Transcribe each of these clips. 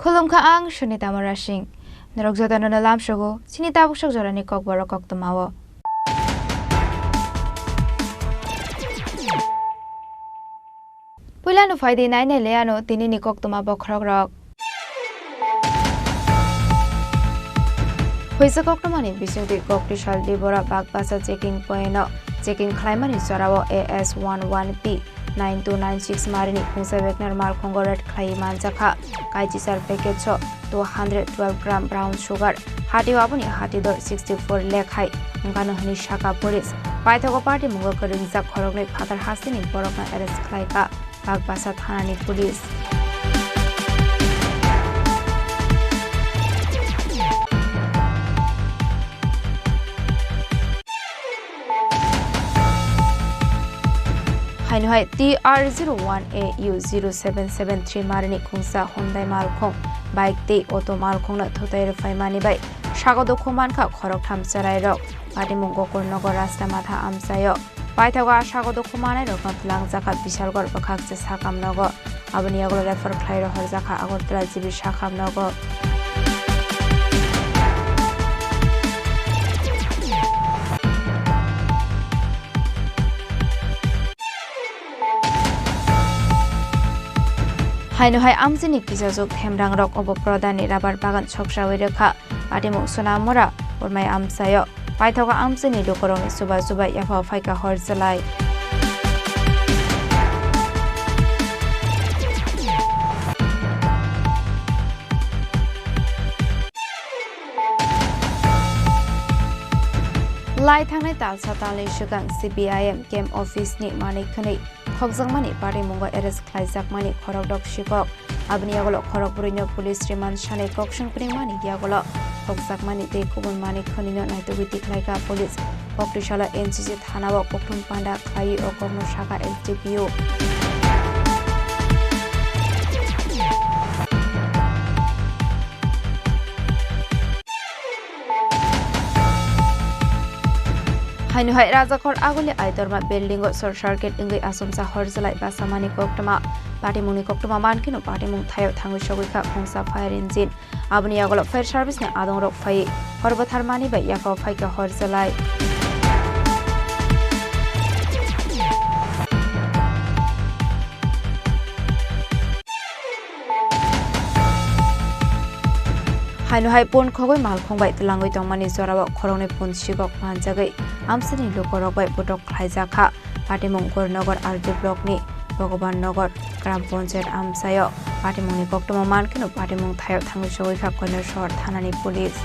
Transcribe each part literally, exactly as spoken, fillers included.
Khulumkha, ang Sunita Murasing. Norok jotono no lamsogo chini tabuk sok jorani kokborok koktwmao. Puilano phaidi nainai le ano tinini koktwma bokhorokrok. Huisa koktwmani bisingtwi Koktisal Dibora Bagbasa checking point-o checking khlaimani jorao A S one one P nine two nine six marini khungsa Wagner malkhungo raid khlaiwi manjakha kaichisar package-o two hundred twelve gram brown sugar, hatio aboni hati dor sixty four lakh hai wngkano hwnwi sakha police. Paithago party mungo kwrwngjak khoroknwi phatar hasteni borokno arrest khlaikha Bagbasa thanani police. Haino hai T R zero one A U zero seven seven three marini khungsa Hyundai malkhung, bike tei auto malkhungno thutai rwphaimani bai sago dukhu mankha khoroktham chwrairok. Patimung Gokulnagar Rasta Matha amchaio. Paithago a sago dukhu manwirokno twlangjakha Bishalgarh bwkhaksa sakam nogo. Aboni yagulo refer khlai rohorjakha Agartala G B sakam nogo. Haino hai amchaini kisajwk themrangrok obo Pradhanni rabar bagan soksawi rwkha. Patimung Sonamura Bormai amchaio. Paithago amchaini lukurokni chuba chuba yaphao phaikha hor chwlai. Lai thangnai talsa talni swkang C P I M camp office ni manik khwnwi khokjakmani patimungo arrest khlaijakmani khorokdok sikok. Aboni yagulo khorokbrwino police remand sanwi kokswng pringmani yagulo khokjakmani tei kubun manik khwnwino naitugwi tikhlaikha police. Koktisalo N C C thanao kokthum panda khlaiwi o kokno sakha S D P O. Haino hai Rajakhor Aguli Aitorma building o short circuit wngwi achomsa hor chwlai basamani koktwma. Patimungni koktwma mankheno patimung thaio thangwi sogwi kha khungsa fire engine. Aboni yagulo fire service ni adongrok phai hor bwtharmani bai yaphao phaikha hor chwlai. Haino hai pun khogwi malkhung bai twlangwi tongmani jorao khoroknwi pun sikok manjagwi amchaini lukurok bai botok khlaijak kha. Patimung Gorinagar R D block ni Bhagavan Nagar Gram Panchayat amchaio. Patimungni koktwma mankheno patimung thaio thangwi sogwi kha Koilasor thanani police.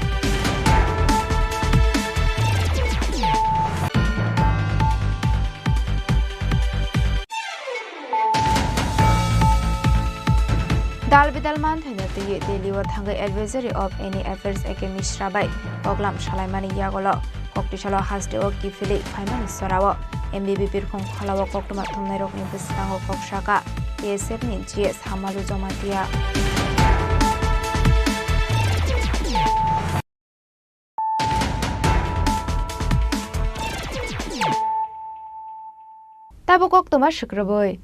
Dal bidal manthaino twiwi Delhi o thangwi Advisory of Indian Affairs A K Mishra bai koklam salaimani yagulo koktisalo hasteo kiphilwi phaimani sorao M B B birkhong kholao koktwma thumnairokni bwskango kok saka T S F ni G S Hamalu Jamatia. Tabuk koktwma swkrwbwi.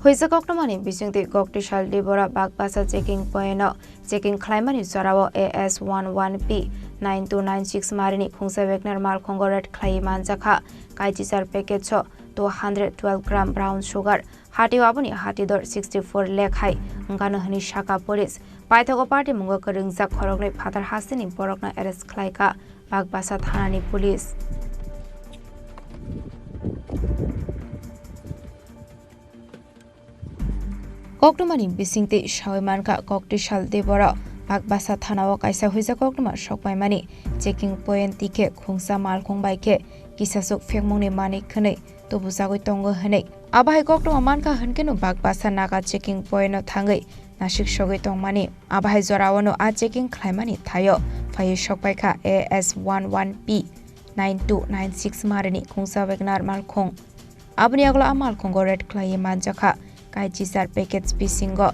Huisa koktwmani bisingtwi Koktisal Dibora Bagbasa checking point o checking khlaimani jorao A S one one P nine two nine six marini khungsa Wagner malkhungo raid khlaiwi manjakha. Kaichisar package o two hundred twelve gram brown sugar, hatio aboni hati dor sixty four lakh hai wngkano hwnwi sakha police. Paithago patimungo kwrwngjak khoroknwi phatar hasteni borokno arrest khlaikha Bagbasa thanani police. Koktwmani bisingtwi sawi mankha, Koktisal Dibora Bagbasa thanao kaisa huisa koktwma sokpaimani checking point twi khe khungsa malkhung bai khe kisasuk phekmungni manik khwnwi tubujagwi tongo hwnwi. Abo hai koktwma mankha hwnkhe no Bagbasa naga checking point no thangwi nasik sogwi tongmani. Abo hai jorao no a checking khlaimani thaio phaiwi sokpaikha A S one one P nine two nine six marini khungsa Wagner malkhung. Aboni yagulo a malkhungo raid khlaiwi manjakha kaichisar package bisingo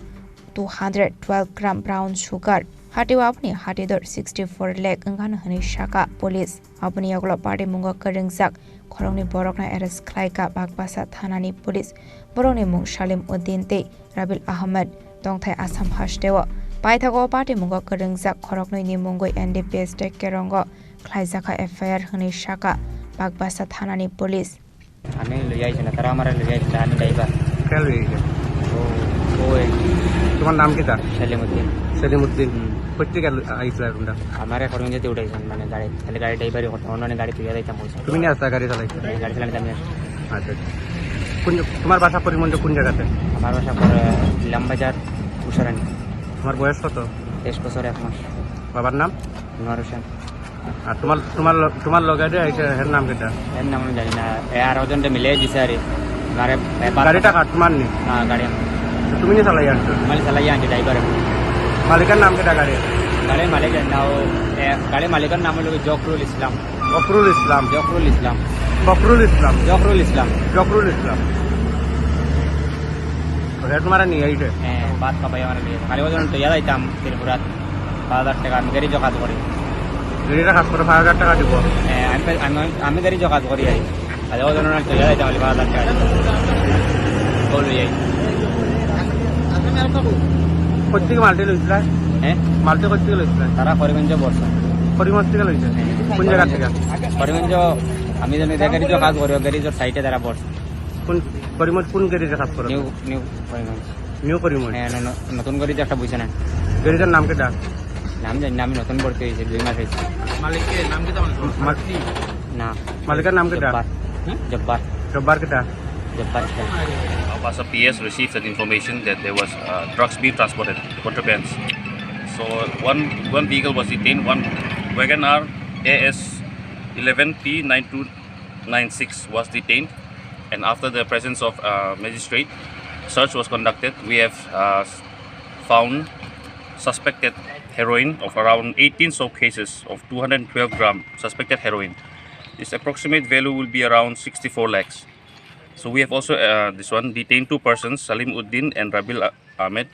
two hundred twelve gram brown sugar, Hatio aboni hatidor sixty four lakh wngkha hwnwi sakha police. Aboni yagulo patimungo kwrwngjak khoroknwi borokno arrest khlaikha Bakbasa thanani police. Borokni mung Salim Uddin tei Rabil Ahmed, tongthai Assam hasteo. Paithago patimungo kwrwngjak khoroknwini mungwi N D P S tei Kerongo khlaijakha F I R hwnwi sakha Bakbasa thanani police. আমি লৈ আহিছে না, তারা আমারে লৈ আহিছে না, আমি ড্রাইভার। কে লৈ আহিছে? ও, ও এই তোমার নাম কিতা? সেলিমউদ্দিন। সেলিমউদ্দিন। হুম। কোথেকে আইসলা তোমরা? আমার এখন যেতে উঠাইছেন, মানে গাড়ি, খালি গাড়ি ড্রাইভারই করতাম, অন্য অন্য গাড়ি তুলে যাইতাম বলছে। তুমি নিয়ে আসতা গাড়ি চালাইছো? হ্যাঁ, গাড়ি চালাইতাম আমি। আচ্ছা, আচ্ছা। কোন, তোমার বাসা করিমগঞ্জ কোন জায়গাতে? আমার বাসা পড়ে ইলামবাজার, উষারানী। তোমার বয়স কত? তেইশ বছর এক মাস। বাবার নাম? আনোয়ার হোসেন। আর তোমার, তোমার ল-, তোমার লগে যে আইছে, এর নাম কিতা? এর নাম আমি জানি না। এ আর ওজন তো মিলে দিছে আরে। আরে, এ, বাদ গাড়িটা কার, তোমার নি? হ্যাঁ, গাড়ি আমার। তো তুমি নি চালাই আনছো? আমি চালাই আনছি, ড্রাইভার আমি। মালিকের নাম কিতা গাড়ি? গাড়ির মালিকের নাম, এ, গাড়ির মালিকের নাম হলো জকরুল ইসলাম। ফখরুল ইসলাম। জকরুল ইসলাম। ফখরুল ইসলাম। জকরুল ইসলাম। জকরুল ইসলাম। তো হে তোমার নিয়ে আইছে? হ্যাঁ, বাদ কাপাই আমার নিয়ে। খালি ওজন তো ইয়াদ আইতাম ত্রিপুরাত। পাঁচ হাজার টাকা আমি গাড়ি জকাত করি। গাড়িটা কাজ করে পাঁচ হাজার টাকা দিব। হ্যাঁ, আমি, আমি, আমি গাড়ি জকাত করি আর কি। খালি ওজন তো ইয়াদ আইতাম খালি পাঁচ হাজার টাকা দিব। বলো এই। কোথেকে মালটি লইছিলা? হ্যাঁ? মালটি কোথেকে লইছিলা? তারা করিমগঞ্জ বর্ষা। করিমগঞ্জ থেকে লইছে? হ্যাঁ। কোন জায়গা থেকে? করিমগঞ্জ, আমি জানি যে গ্যারেজে কাজ করি, গ্যারেজের সাইডে তারা বর্ষা। কোন করিমগঞ্জ কোন গ্যারেজে কাজ করো? New, new Karimganj. New Karimganj? হ্যাঁ, ন-, ন-, নতুন গ্যারেজ একটা বুঝছে না। গ্যারেজের নাম কিতা? নাম জানি না, আমি নতুন ভর্তি হয়েছি, দুই মাস হয়েছে। মালিকের নাম কিতা? মা-, না। মালিকের নাম কিতা? জব্বার। হুম? জব্বার। জব্বার কিতা? Jabbar Khan. Basa P S received an information that there was, uh, drugs being transported, contrabands. So one, one vehicle was detained, one Wagon R A S eleven P nine two nine six was detained, and after the presence of, uh, magistrate, search was conducted. We have, uh, found suspected heroin of around eighteen soap cases of two hundred twelve gram suspected heroin. Its approximate value will be around sixty-four lakhs. So we have also, uh, this one, detained two persons, Salim Uddin and Rabil A-, Ahmed.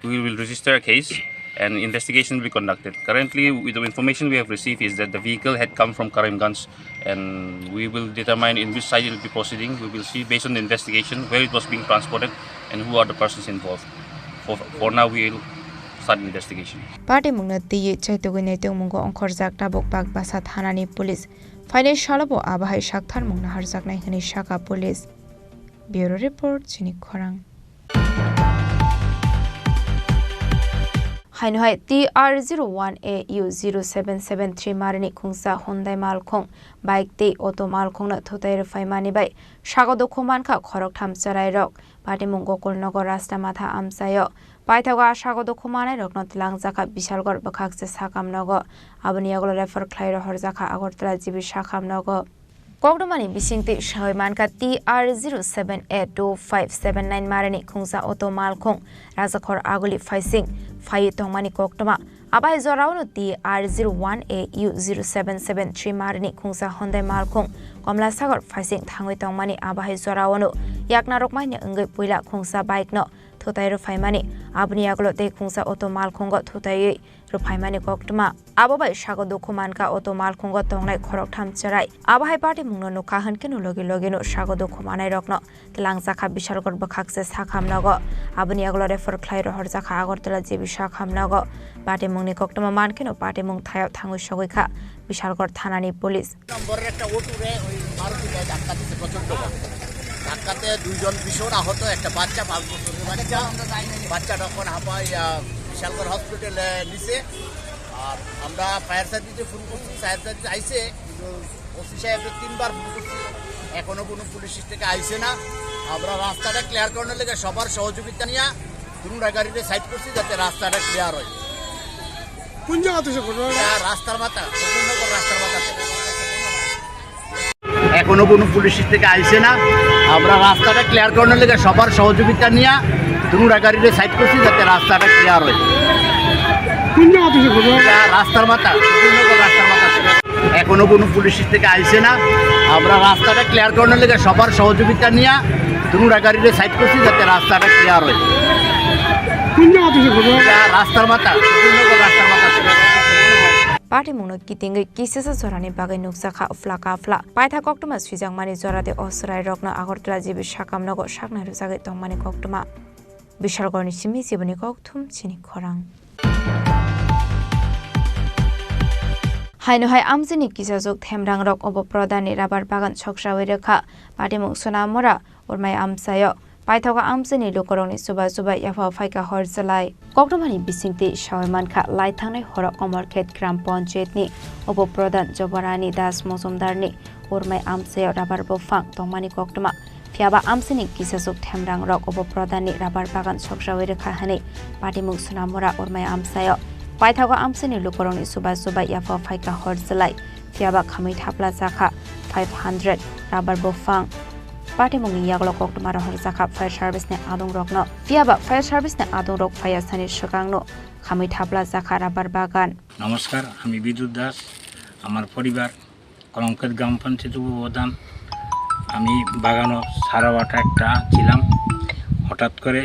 We will register a case and investigation will be conducted. Currently, with the information we have received is that the vehicle had come from Karimganj, and we will determine in which side it will be proceeding. We will see based on the investigation where it was being transported and who are the persons involved. For, for now, we will start investigation. Party mungno twiwi chaitugwi naitungmungo ongkhorjak tabuk Bakbasa thanani police. Phainai salo bo abo hai saktharmung naharjaknai hwnwi sakha police. Bureau Report, Chini Khorang. Haino hai T R zero one A U zero seven seven three marini khungsa Hyundai malkhung, bike tei auto malkhungno thutai rwphaimani bai sago dukhu mankha khoroktham chwrairok. Patimung Gokulnagar Rasta Matha amchaio. Paithago a sago dukhu manairokno twlangjakha Bishalgarh bwkhakse sakamnogo. Aboni yagulo refer khlai rohorjakha Agartala G B sakamnogo. Koktwmani bisingtwi sawi mankha T R zero seven A two five seven nine marini khungsa auto malkhung Rajakhor Aguli phaising phaiwi tongmani koktwma. Abai joraono T R zero one A U zero seven seven three marini khungsa Hyundai malkhung Komlasagar phaising thangwi tongmani abai joraono yaknarokmani wngwi puila khungsa bike no thutai rwphaimani, aboni yagulo tei khungsa auto malkhungo thutaiwi rwphaimani koktwma. Abo bai sago dukhu mankha auto malkhungo tongnai khoroktham chwrai. Abo hai patimungno nukha hwnkhe no logi logi no sago dukhu manairokno twlangjakha Bishalgarh bwkhakse sakamnogo. Aboni yagulo refer khlai rohorjakha Agartala G B sakamnogo. Patimungni koktwma mankheno patimung thayao thangwi sogwi kha Bishalgarh thanani police. নম্বরের একটা অটোরে ওই মারুতি গাড়ি ধাক্কা দিচ্ছে প্রচণ্ড বল। ধাক্কাতে দুইজন ভীষণ আহত, একটা বাচ্চা, পাঁচ বছরের বাচ্চা। বাচ্চাটা এখন হাঁপাই, আহ, বিশালগড় হসপিটালে নিছে। আর আমরা ফায়ার সার্ভিসে ফোন করছি, ফায়ার সার্ভিস আইছে, কিন্তু ওসি সাহেবকে তিনবার ফোন করছি, এখনো কোনো পুলিশ থেকে আইছে না। আমরা রাস্তাটা ক্লিয়ার করানোর লেগে সবার সহযোগিতা নিয়ে দুটা গাড়িতে সাইড করছি, যাতে রাস্তাটা ক্লিয়ার হয়। কোন জায়গা থেকে ঘটনা? এটা রাস্তার মাথা, গোকুলনগর রাস্তার মাথা। এখনো কোনো পুলিশ থেকে আইছে না। আমরা রাস্তাটা ক্লিয়ার করানোর লেগে সবার সহযোগিতা নিয়ে দুটা গাড়িতে সাইড করছি, যাতে রাস্তাটা ক্লিয়ার হয়। কোন জায়গা থেকে ঘটনা? এটা রাস্তার মাথা, গোকুলনগর রাস্তার মাথা থেকে। এখনো কোনো পুলিশ থেকে আইছে না। আমরা রাস্তাটা ক্লিয়ার করানোর লেগে সবার সহযোগিতা নিয়ে দুটা গাড়িতে সাইড করছি, যাতে রাস্তাটা ক্লিয়ার হয়। এটা রাস্তার মাথা, সুন্দরবন রাস্তার মাথা। Patimungno kitingwi kisasa jorani bagwi nukjakha uphla kaphla. Paitha koktwma swijakmani jorade osrairokno Agartala G B sakam nogo saknai rwjagwi tongmani koktwma. Bishalgarhni simi jiboni kokthum chini khorang. Haino hai amchini kisajwk themrangrok obo prodani rabar bagan soksawi rwkha. Patimung Sonamura Urmai amchaio. Paithogo amchaini lukurokni chuba chuba yapha phaikha hor chwlai. Koktwmani bisingtwi sawi mankha, lai thangnai horo Komorkhet Gram Panchayatni Upo Pradhan Jobarani Das Mojumdarni Urmai amchaio rabar buphang tongmani koktwma. Phiyaba amchaini kisajwk themrangrok Upo Pradhanni rabar bagan soksawi rwkha hwnwi Patimung Sonamura Urmai amchaio. Paithogo amchaini lukurokni chuba chuba yapha phaikha hor chwlai. Phiyaba khamwi thapla jakha five hundred rabar buphang. Patimungni yagulo koktwma rohorjakha fire service ni adungrokno. Phiyaba fire service ni adungrok phaiya sani swkangno khamwi thapla jakha rabar bagan. নমস্কার, আমি বিদ্যুৎ দাস। আমার পরিবার কলমক্ষেত গ্রাম পঞ্চায়েত উপপ্রধান। আমি বাগানো সারা বাটা একটা ছিলাম। হঠাৎ করে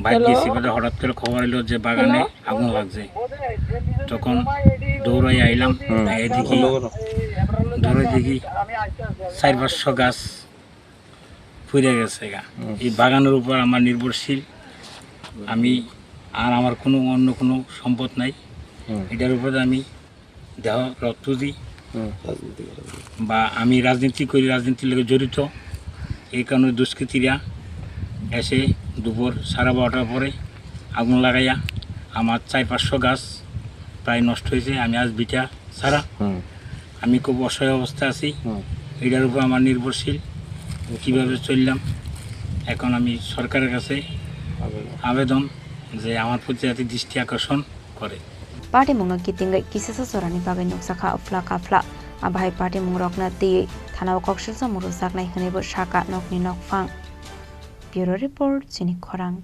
বাইক হ্যালো। গেছি বলে হঠাৎ করে খবর এলো যে বাগানে হ্যালো। আগুন লাগছে। তখন দৌড়াই আইলাম, হুম। এদিকে বন্ধ করো। দৌড়াই দেখি চার পাঁচশো গাছ পুড়ে গেছে গা। হুম। এই বাগানের উপর আমার নির্ভরশীল। আমি আর আমার কোনো অন্য কোনো সম্পদ নাই। হুম। এটার উপরে আমি দেহ রক্ত দিই। হুম। বা আমি রাজনীতি করি, রাজনীতির লগে জড়িত। এই কারণে দুষ্কৃতীরা এসে দুপুর সাড়ে বারোটার পরে আগুন লাগাইয়া আমার চার পাঁচশো গাছ প্রায় নষ্ট হয়েছে। আমি আজ ভিটা ছাড়া। হুম। আমি খুব অসহায় অবস্থা আছি। হুম। এটার উপর আমার নির্ভরশীল। কিভাবে চললাম, এখন আমি সরকারের কাছে আবেদন। আবেদন যে আমার প্রতি যাতে দৃষ্টি আকর্ষণ করে। Patimungno kitingwi kisasa jorani bagwi nukjakha uphla kaphla. Abahai patimungrokno twiwi thanao koksilsa murujaknai hwnwibo sakha nokni nokphang. Bureau Report, chini khorang.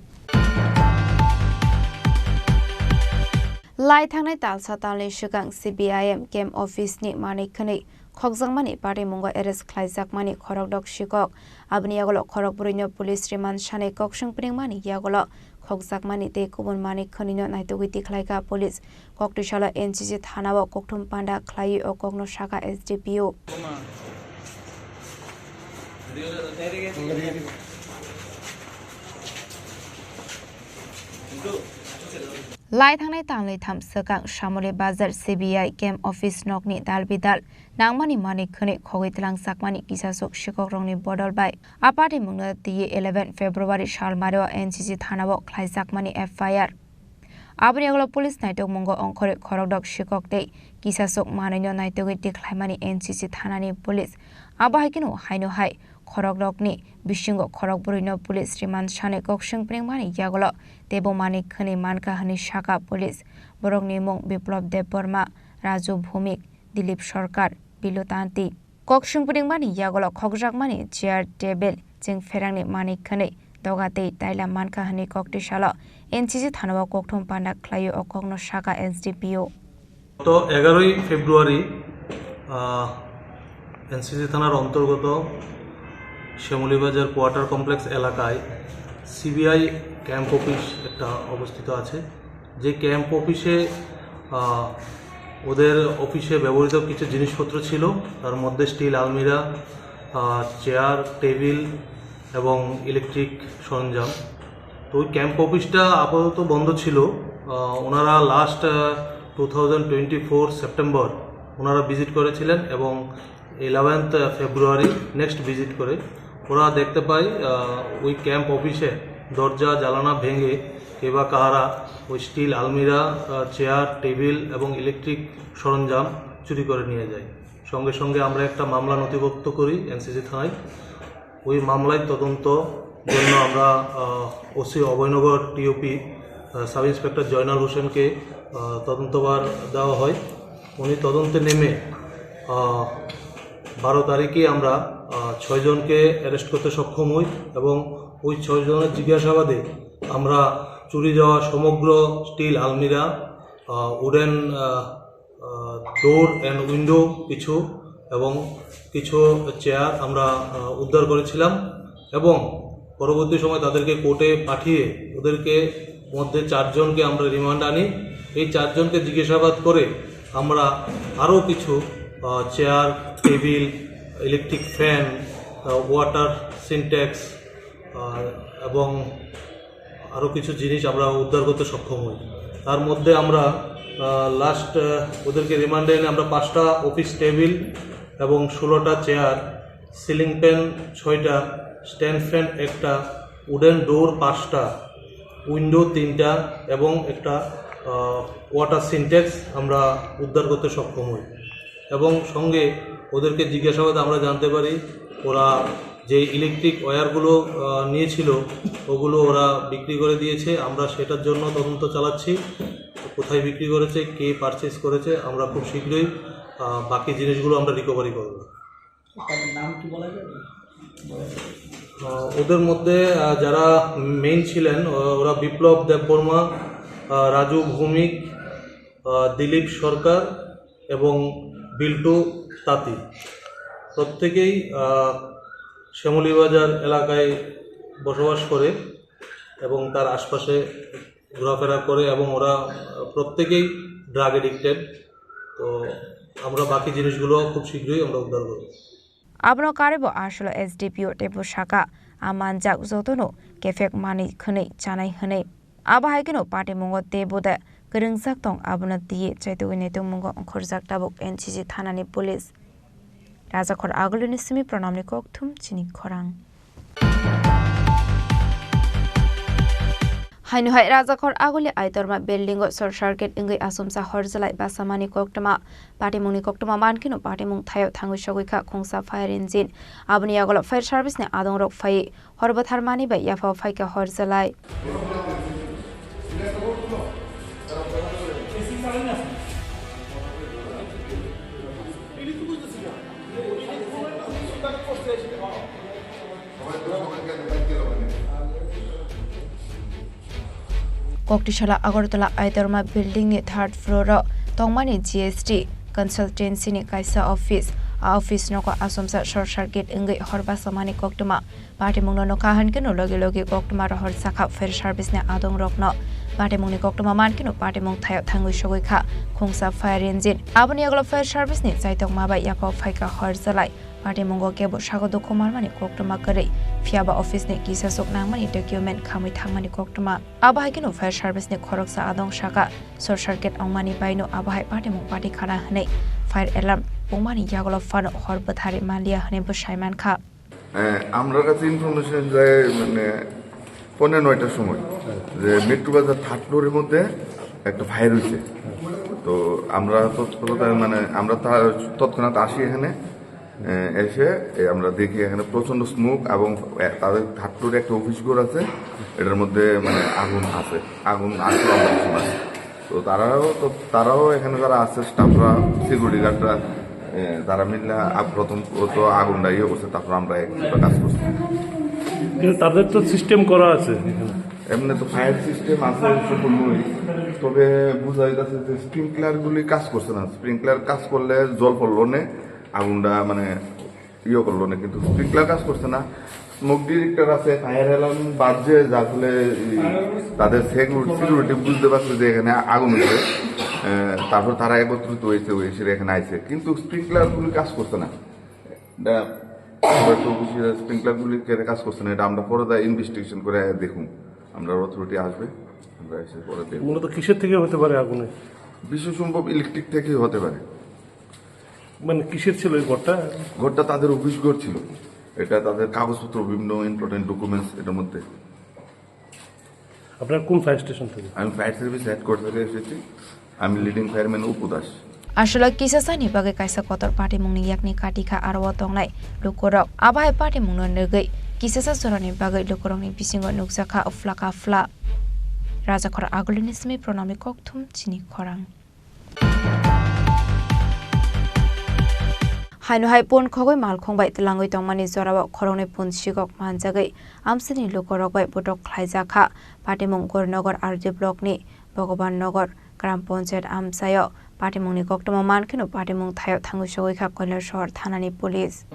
Lai thangnai talsa talni swkang C P I M camp office ni manwi khwnwi khokjakmani patimungo arrest khlaijakmani khorokdok sikok. Aboni yagulo khorokbrwino police remand sanwi kokswng pringmani yagulo khokjakmani tei kubun manwi khwnwino naitugwi tikhlaikha police. Koktwisalo N C C thanao kokthum panda khlaiwi o kokno sakha S D P O. Lai thangnai talnwi tham swkang Shamoli Bazar C B I camp office nokni dal bidal nangmani manwi khwnwi khogwi twlangjakmani kisaswk sikokrokni bodol bai a patimungno twiwi eleven February salmario N C C thanao khlaijakmani F I R. Aboni yagulo police naitokmungo ongkhorwi khorokdok sikok tei kisaswk manwino naitugwi tikhlaimani N C C thanani police. Abo hai kheno haino hai khorokdokni bisingo khorokbrwino police remand sanwi kokswng pringmani yagulo teibo manwi khwnwi mankha hwnwi sakha police. Borokni mung Biplop Debbarma, Raju Bhumik, Dilip Sarkar, Bilu Tanti. Kokswng pringmani yagulo khokjakmani chair, table, chwng pherangni manwi khwnwi doga tei taila mankha hwnwi koktwisalo N C C thanao kokthum panda khlaiwi o kokno sakha S D P O. গত এগারোই ফেব্রুয়ারি, আহ, এনসিসি থানার অন্তর্গত শ্যামলীবাজার quarter complex এলাকায় CBI camp office একটা অবস্থিত আছে। যে ক্যাম্প অফিসে, আহ, ওদের অফিসে ব্যবহৃত কিছু জিনিসপত্র ছিল, তার মধ্যে স্টিল আলমিরা, আহ, চেয়ার, টেবিল এবং ইলেকট্রিক সরঞ্জাম। তো ওই ক্যাম্প অফিসটা আপাতত বন্ধ ছিল। আহ, ওনারা last, uh, two thousand twenty four September ওনারা ভিজিট করেছিলেন এবং ইলেভেন্থ ফেব্রুয়ারি নেক্সট ভিজিট করে ওরা দেখতে পায়, আহ, ওই ক্যাম্প অফিসে দরজা জানালা ভেঙে কে বা কাহারা ওই স্টিল আলমিরা, আহ, চেয়ার, টেবিল এবং ইলেকট্রিক সরঞ্জাম চুরি করে নিয়ে যায়। সঙ্গে সঙ্গে আমরা একটা মামলা নথিভুক্ত করি এনসিসি থানায়। ওই মামলায় তদন্ত জন্য আমরা, আহ, ওসি অভয়নগর টিওপি, আহ, সাব ইন্সপেক্টর জয়নাল হোসেনকে, আহ, তদন্তভার দেওয়া হয়। উনি তদন্তে নেমে, আহ, বারো তারিখে আমরা, আহ, ছয়জনকে অ্যারেস্ট করতে সক্ষম হই এবং ওই ছয়জনের জিজ্ঞাসাবাদে আমরা চুরি যাওয়া সমগ্র স্টিল আলমিরা, আহ, উডেন, আহ, আহ, ডোর অ্যান্ড উইন্ডো কিছু এবং কিছু চেয়ার আমরা, আহ, উদ্ধার করেছিলাম এবং পরবর্তী সময় তাদেরকে কোর্টে পাঠিয়ে ওদেরকে মধ্যে চারজনকে আমরা রিমান্ড আনি। এই চারজনকে জিজ্ঞাসাবাদ করে আমরা আরও কিছু, আহ, চেয়ার, টেবিল, ইলেকট্রিক ফ্যান, আহ, ওয়াটার সিনট্যাক্স, আহ, এবং আরও কিছু জিনিস আমরা উদ্ধার করতে সক্ষম হই। তার মধ্যে আমরা, আহ, লাস্ট, আহ, ওদেরকে রিমান্ডে এনে আমরা পাঁচটা অফিস টেবিল এবং ষোলোটা চেয়ার, সিলিং ফ্যান ছয়টা, স্ট্যান্ড ফ্যান একটা, উডেন ডোর পাঁচটা, উইন্ডো তিনটা এবং একটা, আহ, ওয়াটার সিনট্যাক্স আমরা উদ্ধার করতে সক্ষম হই। এবং সঙ্গে ওদেরকে জিজ্ঞাসাবাদে আমরা জানতে পারি, ওরা যে ইলেকট্রিক ওয়্যারগুলো, আহ, নিয়েছিল, ওগুলো ওরা বিক্রি করে দিয়েছে। আমরা সেটার জন্য তদন্ত চালাচ্ছি, কোথায় বিক্রি করেছে, কে পারচেজ করেছে। আমরা খুব শীঘ্রই, আহ, বাকি জিনিসগুলো আমরা রিকভারি করব। তাদের নাম কি বলা যাবে? আহ, ওদের মধ্যে, আহ, যারা মেইন ছিলেন, আহ, ওরা বিপ্লব দেববর্মা, আহ, রাজু ভৌমিক, আহ, দিলীপ সরকার এবং বিল্টু তাঁতি। প্রত্যেকেই, আহ, শ্যামলীবাজার এলাকায় বসবাস করে এবং তার আশপাশে ঘোরাফেরা করে এবং ওরা, আহ, প্রত্যেকেই ড্রাগ অ্যাডিক্টেড। তো আমরা বাকি জিনিসগুলো খুব শীঘ্রই আমরা উদ্ধার করব। Abono karwi bo asolo S D P O teibo saka, a manjak jotono kephek manwi khwnwi chanai hwnwi. Abo hai kheno patimungo teibo de kwrwngjak tong, abono twiwi chaitugwi naitugmungo ongkhorjak tabuk N C C thanani police. Rajakhor Agulini simi Pranamni kokthum chini khorang. Haino hai Rajakhor Aguli Aitorma building o short circuit wngwi asomsa hor jwlai basamani koktwma. Patimungni koktwma mankhe no patimung thaio thangwi sogwi kha khungsa fire engine. Aboni yagulo fire service ni adongrok phaiwi hor bwtharmani bai yaphao phaikha hor jwlai. Koktisala Agartala Aitorma building ni third floor o tongmani G S T consultancy ni kaisa office. A office nogo asomsa short circuit wngwi hor basamani koktwma. Patimungno nokha hinkhe no logi logi koktwma rohor sakha fire service ni adongrokno. Patimungni koktwma mankhe no patimung thaio thangwi sogwi kha khungsa fire engine. Aboni yagulo fire service ni chaitokma bai yaphao phaikha hor jwlai. Patimungo kebo sago dukhu manmani koktwma kwrwi, phiyaba office ni kisa chuk nangmani document khamwi thangmani koktwma. Abo hai kheno fire service ni khoroksa adong saka, short circuit wngmani baino abo hai patimung pati khana hwnwi fire alarm pungmani yagulo phano hor bwthari manliya hwnwi bo sai mankha. এ, আমরার কাছে ইনফরমেশন যায় মানে পৌনে নয়টার সময় যে মিট্টু বাজার থার্ড ফ্লোরের মধ্যে একটা ফায়ার হয়েছে। তো আমরা তৎপরতায় মানে আমরা তা-, তৎক্ষণাৎ আসি এখানে। এ, এসে এ, আমরা দেখি এখানে প্রচণ্ড স্মোক এবং এ, তাদের থার্ড ফ্লোরে একটা অফিস ঘর আছে, এটার মধ্যে মানে আগুন আছে, আগুন আসলে আমরা কিছু না। তো তারাও তো, তারাও এখানে যারা আছে স্টাফরা, সিকিউরিটি গার্ডরা, এ, তারা মিললে আ-, প্রথম ও তো আগুনটা ইয়ে করছে, তারপর আমরা এক দুটো কাজ করছি। কিন্তু তাদের তো সিস্টেম করা আছে এখানে। এমনি তো ফায়ার সিস্টেম আছে সম্পূর্ণই, তবে বোঝা যাচ্ছে যে স্প্রিংকলারগুলি কাজ করছে না। স্প্রিংকলার কাজ করলে জল পড়লো নে আগুনটা মানে ইয়ে করলো না, কিন্তু স্প্রিংকলার কাজ করছে না। স্মোক ডিটেক্টর আছে, ফায়ার অ্যালার্ম বাজছে, যার ফলে এই তাদের সিকিউরিটি, সিকিউরিটি বুঝতে পারছে যে এখানে আগুন হয়েছে। আহ, তারপর তারা একত্রিত হয়েছে, হয়ে এসে এখানে আইছে, কিন্তু স্প্রিংকলার গুলি কাজ করছে না। এটা আমরা তো বুঝি যে স্প্রিংকলার গুলি কেন কাজ করছে না, এটা আমরা পরে দা ইনভেস্টিগেশন করে দেখুন, আমরা অথরিটি আসবে, আমরা এসে পরে দেখব। মূলত কিসের থেকে হতে পারে আগুনে? বিশ্বসম্ভব ইলেকট্রিক থেকেই হতে পারে। মানে কিসের ছিল এই ঘরটা? ঘরটা তাদের অফিস ঘর ছিল, এটা তাদের কাগজপত্র, বিভিন্ন ইম্পর্টেন্ট ডকুমেন্টস এটার মধ্যে। আপনারা কোন ফায়ার স্টেশন থেকে? আমি ফায়ার সার্ভিস হেডকোয়ার্টার থেকে এসেছি, আমি leading fireman Apu Das. Aswlai kisasani bagwi kaisa kotor patimungni yakni katikha aro o tongnai lukurok. Abo hai patimungno nugwi kisasa jorani bagwi lukurokni bisingo nukjakha phla ka phla. Rajakhor Agulini simi Pranamni kokthum chini khorang. Haino hai pun khogwi malkhung bai twlangwi tongmani jorao khoroknwi pun sigok manjagwi amchaini lukurok bai botok khlaijak kha. Patimung Gorinagar R D block ni Bhagavan Nagar Gram Panchayat amchaio Patimungni koktwma mankheno patimung thaio thangwi sogwi kha Koilasohor thanani police.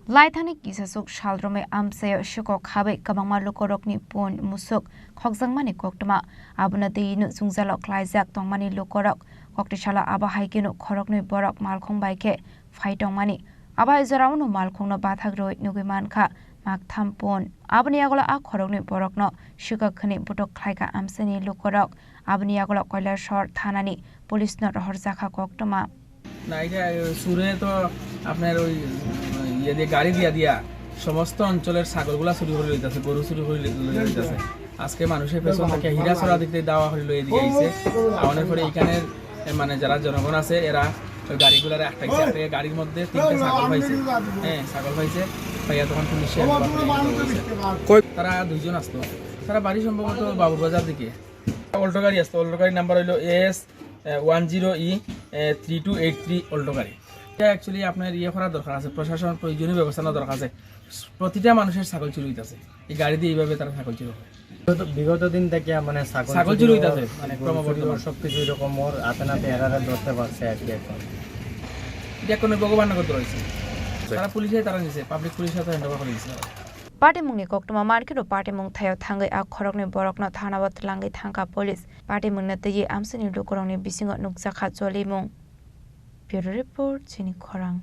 Laithani kisasuk sal romwi amchaio sikok khabai kwbangma lukorokni pun musuk khokjakmani koktwma. Abono twiwi chungjalo klaijak tongmani lukorok. Koktisalo abo hai kheno khoroknwi borok malkhung bai khe phai tongmani. Abo hai jorao no malkhungno bathak rwi nugwi mankha maktham pun. Aboni yagulo a khoroknwi borokno sikok hwnwi butok khlaikha amchaini lukorok. Aboni yagulo Koilasohor thanani police no rohorjakha koktwma. না, এটা, এ, চুরে তো আপনার ওই, উম, ইয়ে দিয়ে, গাড়ি দিয়া দিয়া সমস্ত অঞ্চলের ছাগলগুলা চুরি করে লইতাছে, গরু চুরি করে লই-, লই যাইতাছে। আজকে মানুষের পেছন থেকে হীরাছড়া দিক থেকে দাওয়া করে লই এদিকে আইছে। আমাদের পরে এখানে, এ, মানে যারা জনগণ আছে, এরা ওই গাড়িগুলারে আটকাইছে। আটকে গাড়ির মধ্যে তিনটা ছাগল পাইছে। হ্যাঁ, ছাগল পাইছে। পাইয়া তখন পুলিশে হ্যান্ডওভার করে নিয়ে গেছে। তারা দুইজন আসতো। তারা বাড়ি সম্ভবত বাবুর বাজার দিকে। অল্টো গাড়ি আসতো, অল্টো গাড়ির নাম্বার হইলো S one zero E three two eight three Alto গাড়ি। এটা অ্যাকচুয়ালি আপনার ইয়ে করার দরকার আছে, প্রশাসন প্রয়োজনীয় ব্যবস্থা নেওয়া দরকার আছে। প্রতিটা মানুষের ছাগল চুরি হইতাছে, এই গাড়ি দিয়ে এইভাবে তারা ছাগল চুরি করে। বিগত, বিগত দিন থেকে মানে ছাগল ছাগল চুরি চুরি হওয়ার, হইতাছে, মানে গরু চুরি ক্রমবর্ধমান। হওয়ার সবকিছু এরকম ওর হাতে নাতে এরারে ধরতে পারছে আর কি এখন। এটা কোনো ভগবান নগর রয়েছে। তারা পুলিশে তারা নিছে, পাবলিক পুলিশের হাতে হ্যান্ড ওভার করে দিছে। Patimungni koktwma mankheno patimung thaio thangwi a khoroknwi borokno thanao twlangwi thangkha police. Patimungno twiwi amchaini lukurokni bisingo nukjakha cholimung. Bureau Report, Chini Khorang.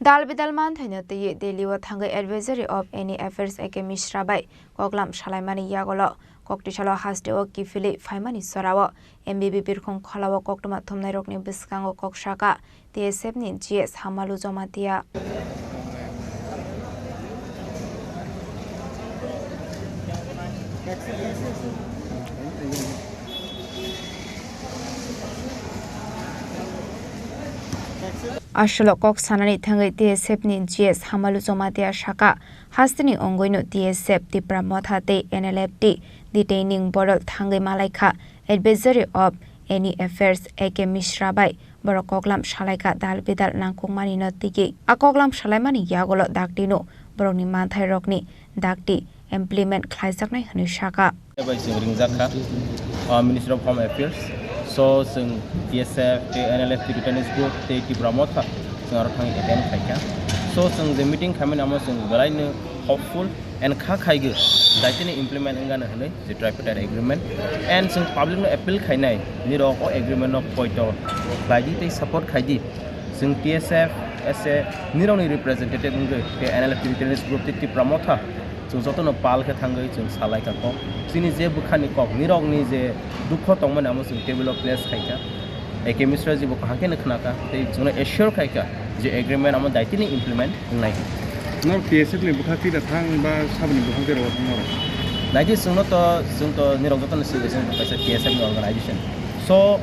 Dal bidal manthaino twiwi Delhi o thangwi Advisory of Any Affairs A K Mishra bai koklam salaimani yagulo koktisalo hasteo kiphilwi phaimani jorao M B B birkhong kholao koktwma thumnairokni bwskango kok saka T S F ni G S Hamalu Jomatia. Asolo kok sanani thangwi T S F ni G S Hamalu Jomatia saka, hasteni ongwino T S F Tipra Motha tei N L F T detaining borok thangwi malaikha Advisory of Any Affairs A K Mishra bai. Borok koklam salaikha dal bidal nangkukmani no tigi. A koklam salaimani yagulo daktino borokni manthairokni dakti implement khlaijaknai hwnwi saka. Bai chwng ringjak kha, uh, Ministry of Home Affairs. So, chwng T S F, tei N L F T Returnees Group, tei Tipra Motha, chwng aro thangwi attend khaikha. So, chwng je meeting khaimani amo chwng belaino hopeful and kha khaigo, daitini implement wngano hwnwi je tripartite agreement. And chwng public no appeal khainai, nirok o agreement no poito khlaidi tei support khaidi. Chwng T S F, S A, nirokni representative wngwi, tei N L F T Returnees Group tei Tipra Motha, chwng jotono pal khe thangwi chwng salaikha kok. Chini je bwkhani kok, nirokni je dukho tongmani amo chwng table o place khaikha. A K Mishra jibo kaham kheno khnakha, tei chwngno assure khaikha je agreement amo daitini implement wngnai. Norok T S F ni bwkha twi da thang ba saboni bwkha twi rw thang norok? Naidi chwngno to, chwng to nirok jotono swigwi chwng kaisa T S F ni organization. So,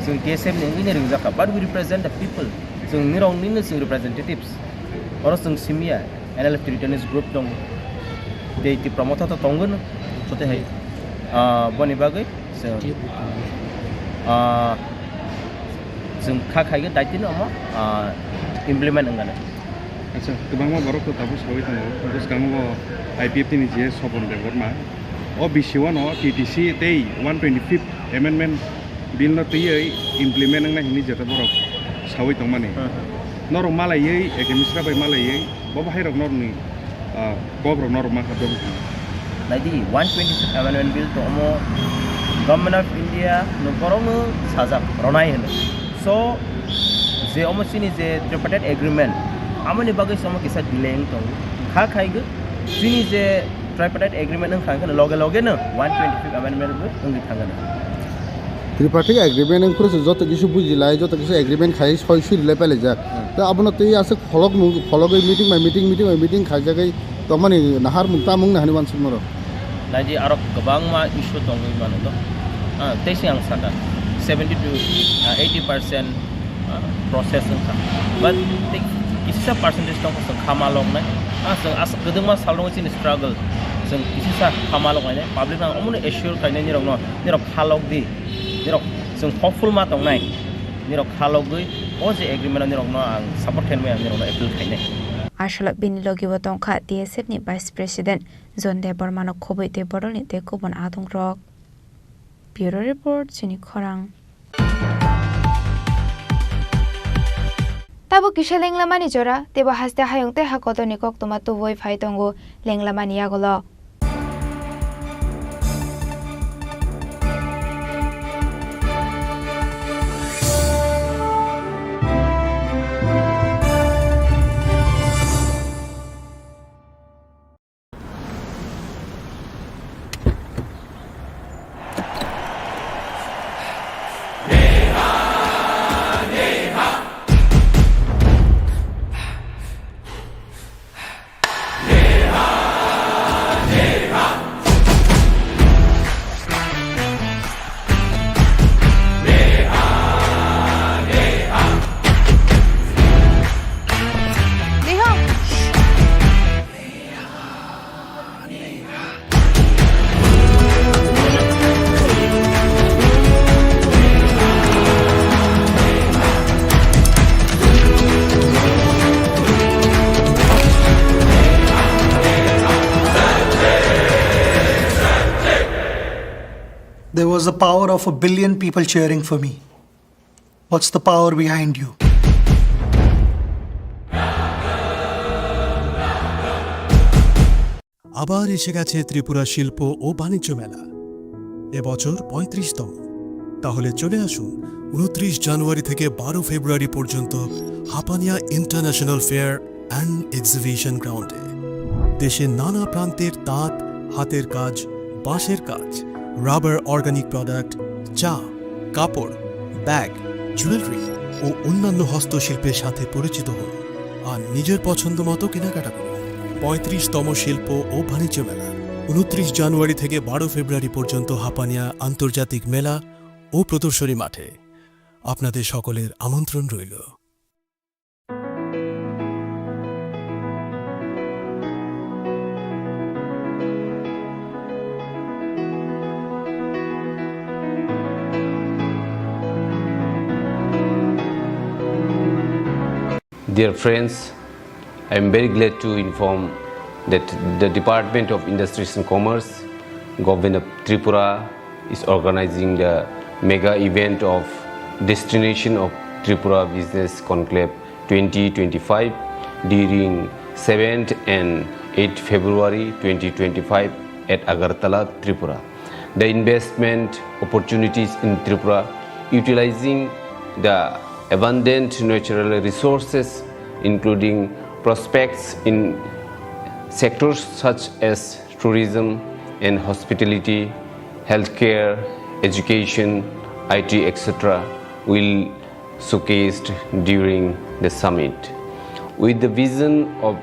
chwng T S F ni wngwi ni ringjakha, but we represent the people. Chwng nirok nini chwng representatives. Oro chwng simiya, N L F T Returnees Group tong. Tei Tipra Motha to tongwino, joto hai. Ah, boni bagwi chwng, ah, chwng kha khaigwi daitino omo, ah, implement wngano. Acha, kwbangma borok to tabuk sawi tongo. Bwskango I P F T ni G S Sopon Debbarma. O B C one o T T C tei one twenty-fifth Amendment Bill no twiwi implement wngnai hwnwi jeta borok sawi tongmani. Hmm. Norok malaiwi, A K Mishra bai malaiwi, bo bahai rok norokni, ah, kok rok norok mankha bebak. Naidi, one twenty-fifth Amendment Bill to omo Government of India no borokno sajak ronai hwnwi. So, je omo chini je tripartite agreement, amoni bagwi se omo kisa delay wng tongo. Kha khaigwi chini je tripartite agreement wng kha, wngkhano loge loge no one twenty-fifth amendment bo wngwi thangano. Tripartite agreement wng phuru se joto kisa bujilai, joto kisa agreement khai soi suri lai pailai jak. Hmm. Tei abono tei aswk pholok nung, phologwi meeting by meeting, meeting by meeting khaijagwi tongmani naharmung tamung nahani uansukmarok. Naidi aro kwbangma issue tongwi mano to. Ah, tei se ang sakha seventy to eighty percent ah, process wngkha. But tei kisa percentage tongkha chwng kha ma loknai. Ah, chwng aswk kwdwkma salrogwi chini struggle. Chwng kisa kha ma loknai. Public no omono assure khainai nirokno, nirok kha lokdi. Nirok chwng hopeful ma tongnai. Nirok kha logwi o je agreement o nirokno ang support khainai, ang nirokno appeal khainai. Asalok bini logi bo tongkha T S F ni Vice President John Debbarma no khobwi tei bodol ni tei kubun adong rok. Bureau Report, chini khorang. Tabuk kisa lenglamani jora, teibo haste hayung tei ha kotorni koktwma tubui phai tongo lenglamani yagulo. There was the power of a billion people cheering for me. What's the power behind you? আবার এসে গেছে ত্রিপুরা শিল্প ও বাণিজ্য মেলা, এবছর পঁয়ত্রিশতম। তাহলে চলে আসুন ঊনত্রিশ জানুয়ারি থেকে বারো ফেব্রুয়ারি পর্যন্ত Hapania international fair and exhibition গ্রাউন্ডে। দেশের নানা প্রান্তের তাঁত, হাতের কাজ, বাঁশের কাজ, রাবার অর্গানিক প্রোডাক্ট, চা, কাপড়, ব্যাগ, জুয়েলারি ও অন্যান্য হস্তশিল্পের সাথে পরিচিত হন আর নিজের পছন্দ মতো কেনাকাটা করুন। পঁয়ত্রিশতম শিল্প ও বাণিজ্য মেলা, ঊনত্রিশ জানুয়ারি থেকে বারো ফেব্রুয়ারি পর্যন্ত হাপানিয়া আন্তর্জাতিক মেলা ও প্রদর্শনী মাঠে। আপনাদের সকলের আমন্ত্রণ রইল। Dear friends, I am very glad to inform that the Department of Industries and Commerce, Government of Tripura, is organizing the mega event of Destination of Tripura Business Conclave twenty twenty-five during seventh and eighth February twenty twenty-five at Agartala, Tripura. The investment opportunities in Tripura, utilizing the abundant natural resources, including prospects in sectors such as tourism and hospitality, healthcare, education, I T, et cetera, will showcased during the summit. With the vision of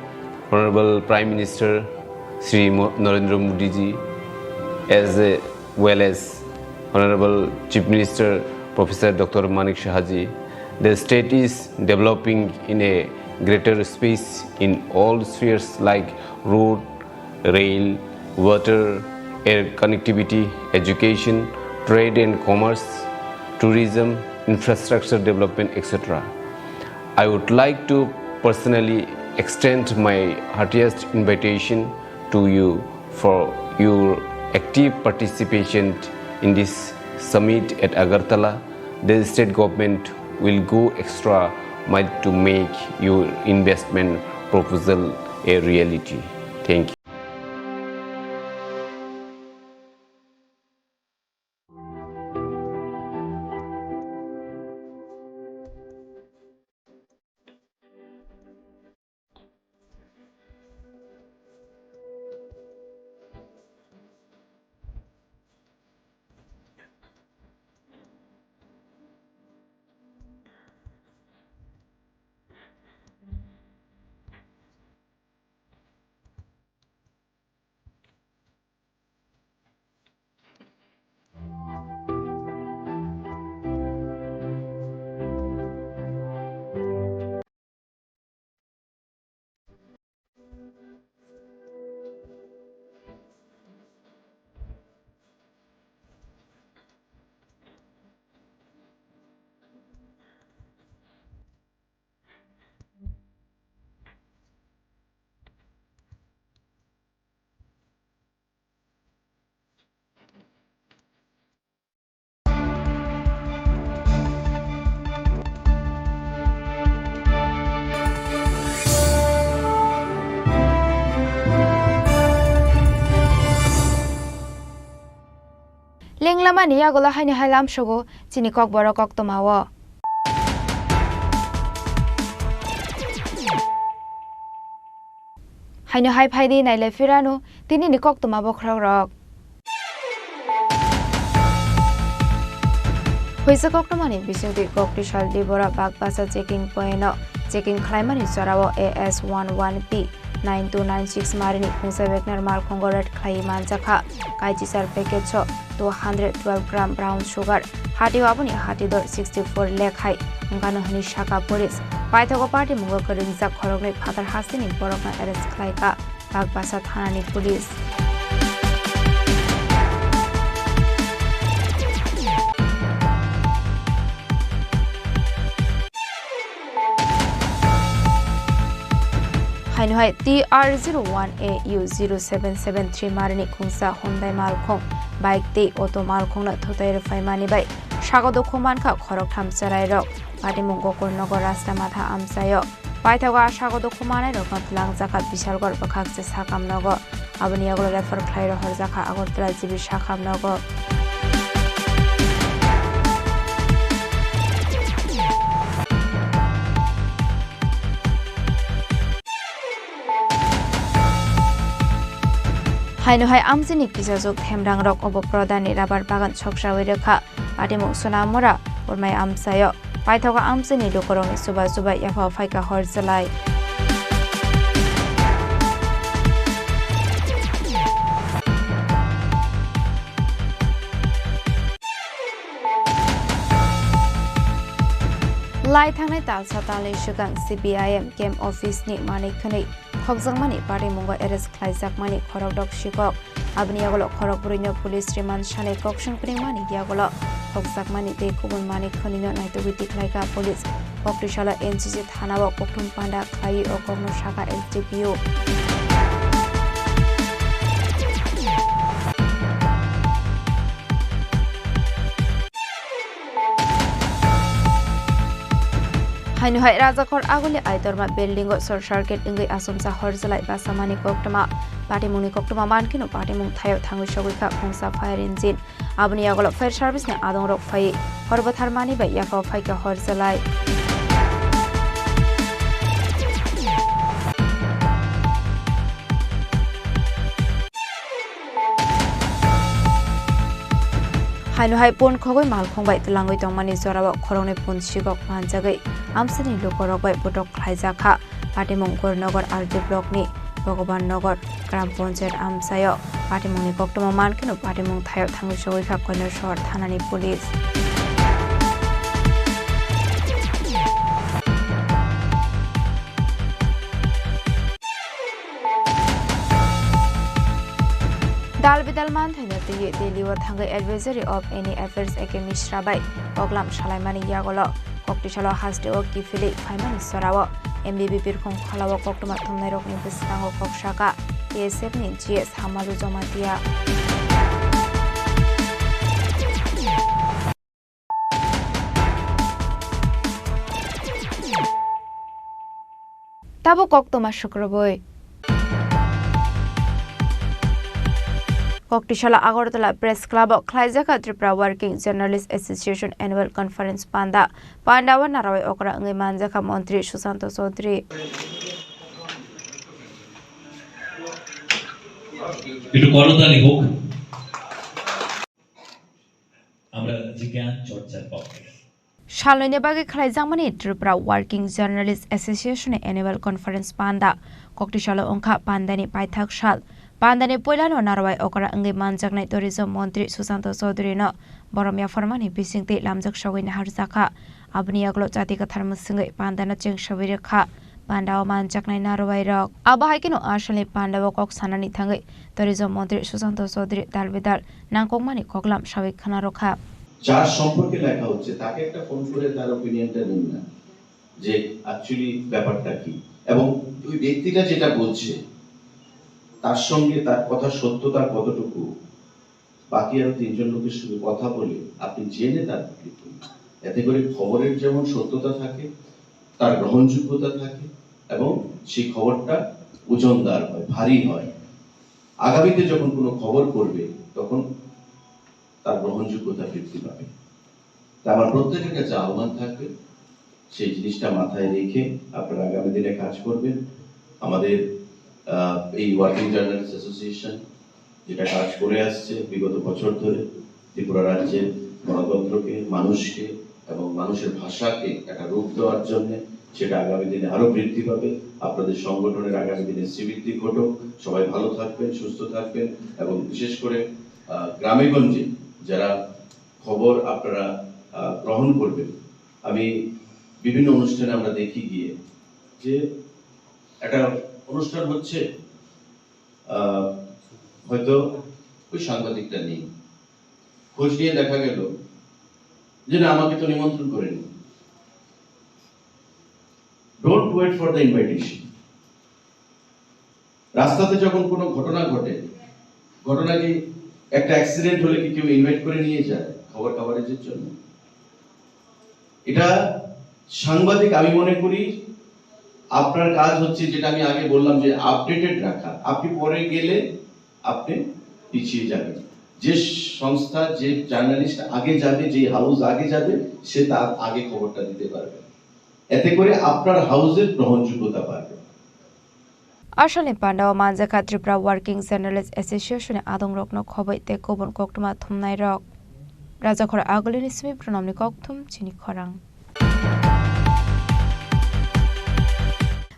Honorable Prime Minister Shri Mo-, Narendra Modi ji, as, uh, well as Honorable Chief Minister Professor Doctor Manik Saha ji, the state is developing in a greater space in all spheres like road, rail, water, air connectivity, education, trade and commerce, tourism, infrastructure development, et cetera. I would like to personally extend my heartiest invitation to you for your active participation in this summit at Agartala. The state government will go extra mile to make your investment proposal a reality. Thank you. Lamani yagulo haino hai lamsogo chini kokborok koktwmao. Haino hai phaidi nailai phirano tinini koktwma bokhorokrok. Huisa koktwmani bisingtwi Koktwisa Dibora Bagbasa checking point-o checking khlaimani jorao A S one one P nine two nine six marini khungsa Wagner malkhungo raid khlaiwi manjakha. Kaichisar package-o two hundred twelve gram brown sugar, hatio aboni hati dor sixty four lakh hai wngkano hwnwi sakha police. Paithago party mungo kwrwngjak khoroknwi phatar hasteni borokno arrest khlaikha Bagbasa thanani police. Haino hai T R zero one A U zero seven seven three marini khungsa Hyundai malkhung, bike tei auto malkhungno thutai rwphaimani bai sago dukhu mankha khoroktham chwrairok. Patimung Gokulnagar Rasta Matha amchaio. Paithago a sago dukhu manai rokno twlangjakha Bishalgarh bwkhakse sakam nogo. Aboni yagulo refer khlai rohorjakha Agartala G B sakam nogo. Haino hai amchini kisajwk themrangrok obo Pradhanni rabar bagan soksawi rwkha. Patimung Sonamura Urmai amchaio. Paithago amchini lukurokni chuba chuba yaphao phaikha hor chwlai. Lai thangnai talsa talni swkang C P I M camp office ni manwi khwnwi khokjakmani patimung o arrest khlaijakmani khorokdok sikok. Aboni yagulo khorokbrwi no police remand sanwi kok swng pringmani yagulo khokjakmani tei kubun manwi khwnwi no naitugwi tikhlaikha police. Koktwisa lo N C C thana o kokthum panda khlaiwi o kokno sakha S D P O. Haino hai Rajakhor Aguli Aidorma building o short circuit wngwi achomsa hor chwlai basamani koktwma. Patimungni koktwma mankhe no patimung thaio thangwi sogwi kha khungsa fire engine. Aboni yagulo fire service ni adongrok phai hor bwtharmani bai yaphao phaikha hor chwlai. Haino hai pun khogwi malkhung bai twlangwi tongmani jorao khoroknwi pun sikok manjagwi amsini lukurok bai botok khlaijakha. Patimung Gornagar R D block ni Bhagavan Nagar Gram Panchayat amchaio. Patimungni koktwma mankheno patimung thaio thangwi sogwi kha Koilasor thanani police. Dal bidal manthaino twiwi Delhi o thangwi Advisory of Any Affairs A K Mishra bai koklam salaimani yagulo Koktisalo haste o kiphilwi phaimani sorao M B B birkhong kholao koktwma thumnairokni bwskango kok sakha K S F ni G S Hamalu Jamatia. Tabuk koktwma sukrubwi. Koktisala Agartala Press Club o khlaijakha Tripura Working Journalist Association Annual Conference panda. Panda o narwai okra wngwi manjakha Montri Susanto Chaudhary. একটু করতালি হোক। আমরা যে জ্ঞান চর্চার পক্ষে। Salnwini bagwi khlaijakmani Tripura Working Journalist Association ni Annual Conference panda. Koktisalo wngkha pandani paithak sal. Pandani puilano narwai okra wngwi manjaknai Tourism Montri Susanto Chaudhary no borom yapharmani bisingtwi lamjak sogwi naharjakha. Aboni yagulo chati kwthar mwswngwi pandano cheng sogwi rwkha. Pandao manjaknai narwai rok. Abo hai kheno asalni pandao kok sanani thangwi Tourism Montri Susanto Chaudhary dalbidal nangkukmani koklam sawi khna rwkha. যার সম্পর্কে লেখা হচ্ছে, তাকে একটা ফোন করে তার ওপিনিয়নটা নিন না, যে অ্যাকচুয়ালি ব্যাপারটা কি, এবং ওই ব্যক্তিটা যেটা বলছে, তার সঙ্গে তার কথার সত্যতা কতটুকু, বাকি আরো তিনজন লোকের সঙ্গে কথা বলে আপনি জেনে তারপর লিখুন। এতে করে খবরের যেমন সত্যতা থাকে, তার গ্রহণযোগ্যতা থাকে এবং সেই খবরটা ওজনদার হয়, ভারী হয়। আগামীতে যখন কোনো খবর করবে, তখন তার গ্রহণযোগ্যতা বৃদ্ধি পাবে। তা আমার প্রত্যেকের কাছে আহ্বান থাকবে, সেই জিনিসটা মাথায় রেখে আপনারা আগামী দিনে কাজ করবেন। আমাদের, আহ, এই ওয়ার্কিং জার্নালিস্ট অ্যাসোসিয়েশন যেটা কাজ করে আসছে বিগত বছর ধরে, ত্রিপুরা রাজ্যের গণতন্ত্রকে, মানুষকে এবং মানুষের ভাষাকে একটা রূপ দেওয়ার জন্য, সেটা আগামী দিনে আরো বৃদ্ধি পাবে। আপনাদের সংগঠনের আগামী দিনে শ্রীবৃদ্ধি ঘটুক। সবাই ভালো থাকবেন, সুস্থ থাকবেন এবং বিশেষ করে, আহ, গ্রামে গঞ্জে যারা খবর আপনারা, আহ, গ্রহণ করবেন, আমি বিভিন্ন অনুষ্ঠানে আমরা দেখি গিয়ে যে একটা অনুষ্ঠান হচ্ছে, আহ, হয়তো ওই সাংবাদিকটা নেই, খোঁজ নিয়ে দেখা গেল যে না, আমাকে তো নিমন্ত্রণ করেনি। Don't wait for the invitation. রাস্তাতে যখন কোনো ঘটনা ঘটে, ঘটনা কি একটা অ্যাক্সিডেন্ট হলে কি কেউ ইনভাইট করে নিয়ে যায় খবর কভারেজের জন্য? এটা সাংবাদিক, আমি মনে করি আপনার কাজ হচ্ছে, যেটা আমি আগে বললাম, যে আপডেটেড রাখা। আপনি পরে গেলে আপনি পিছিয়ে যাবেন। যে সংস্থা, যে জার্নালিস্ট আগে যাবে, যে হাউস আগে যাবে, সে তার আগে খবরটা দিতে পারবে। এতে করে আপনার হাউসের গ্রহণযোগ্যতা বাড়বে। Asalni pandao manjakha Tripura Working Journalist Association ni adongrokno khoboi tei kubun koktwma thumnairok. Rajakhor Agulini simi pronomni kokthum chini khorang.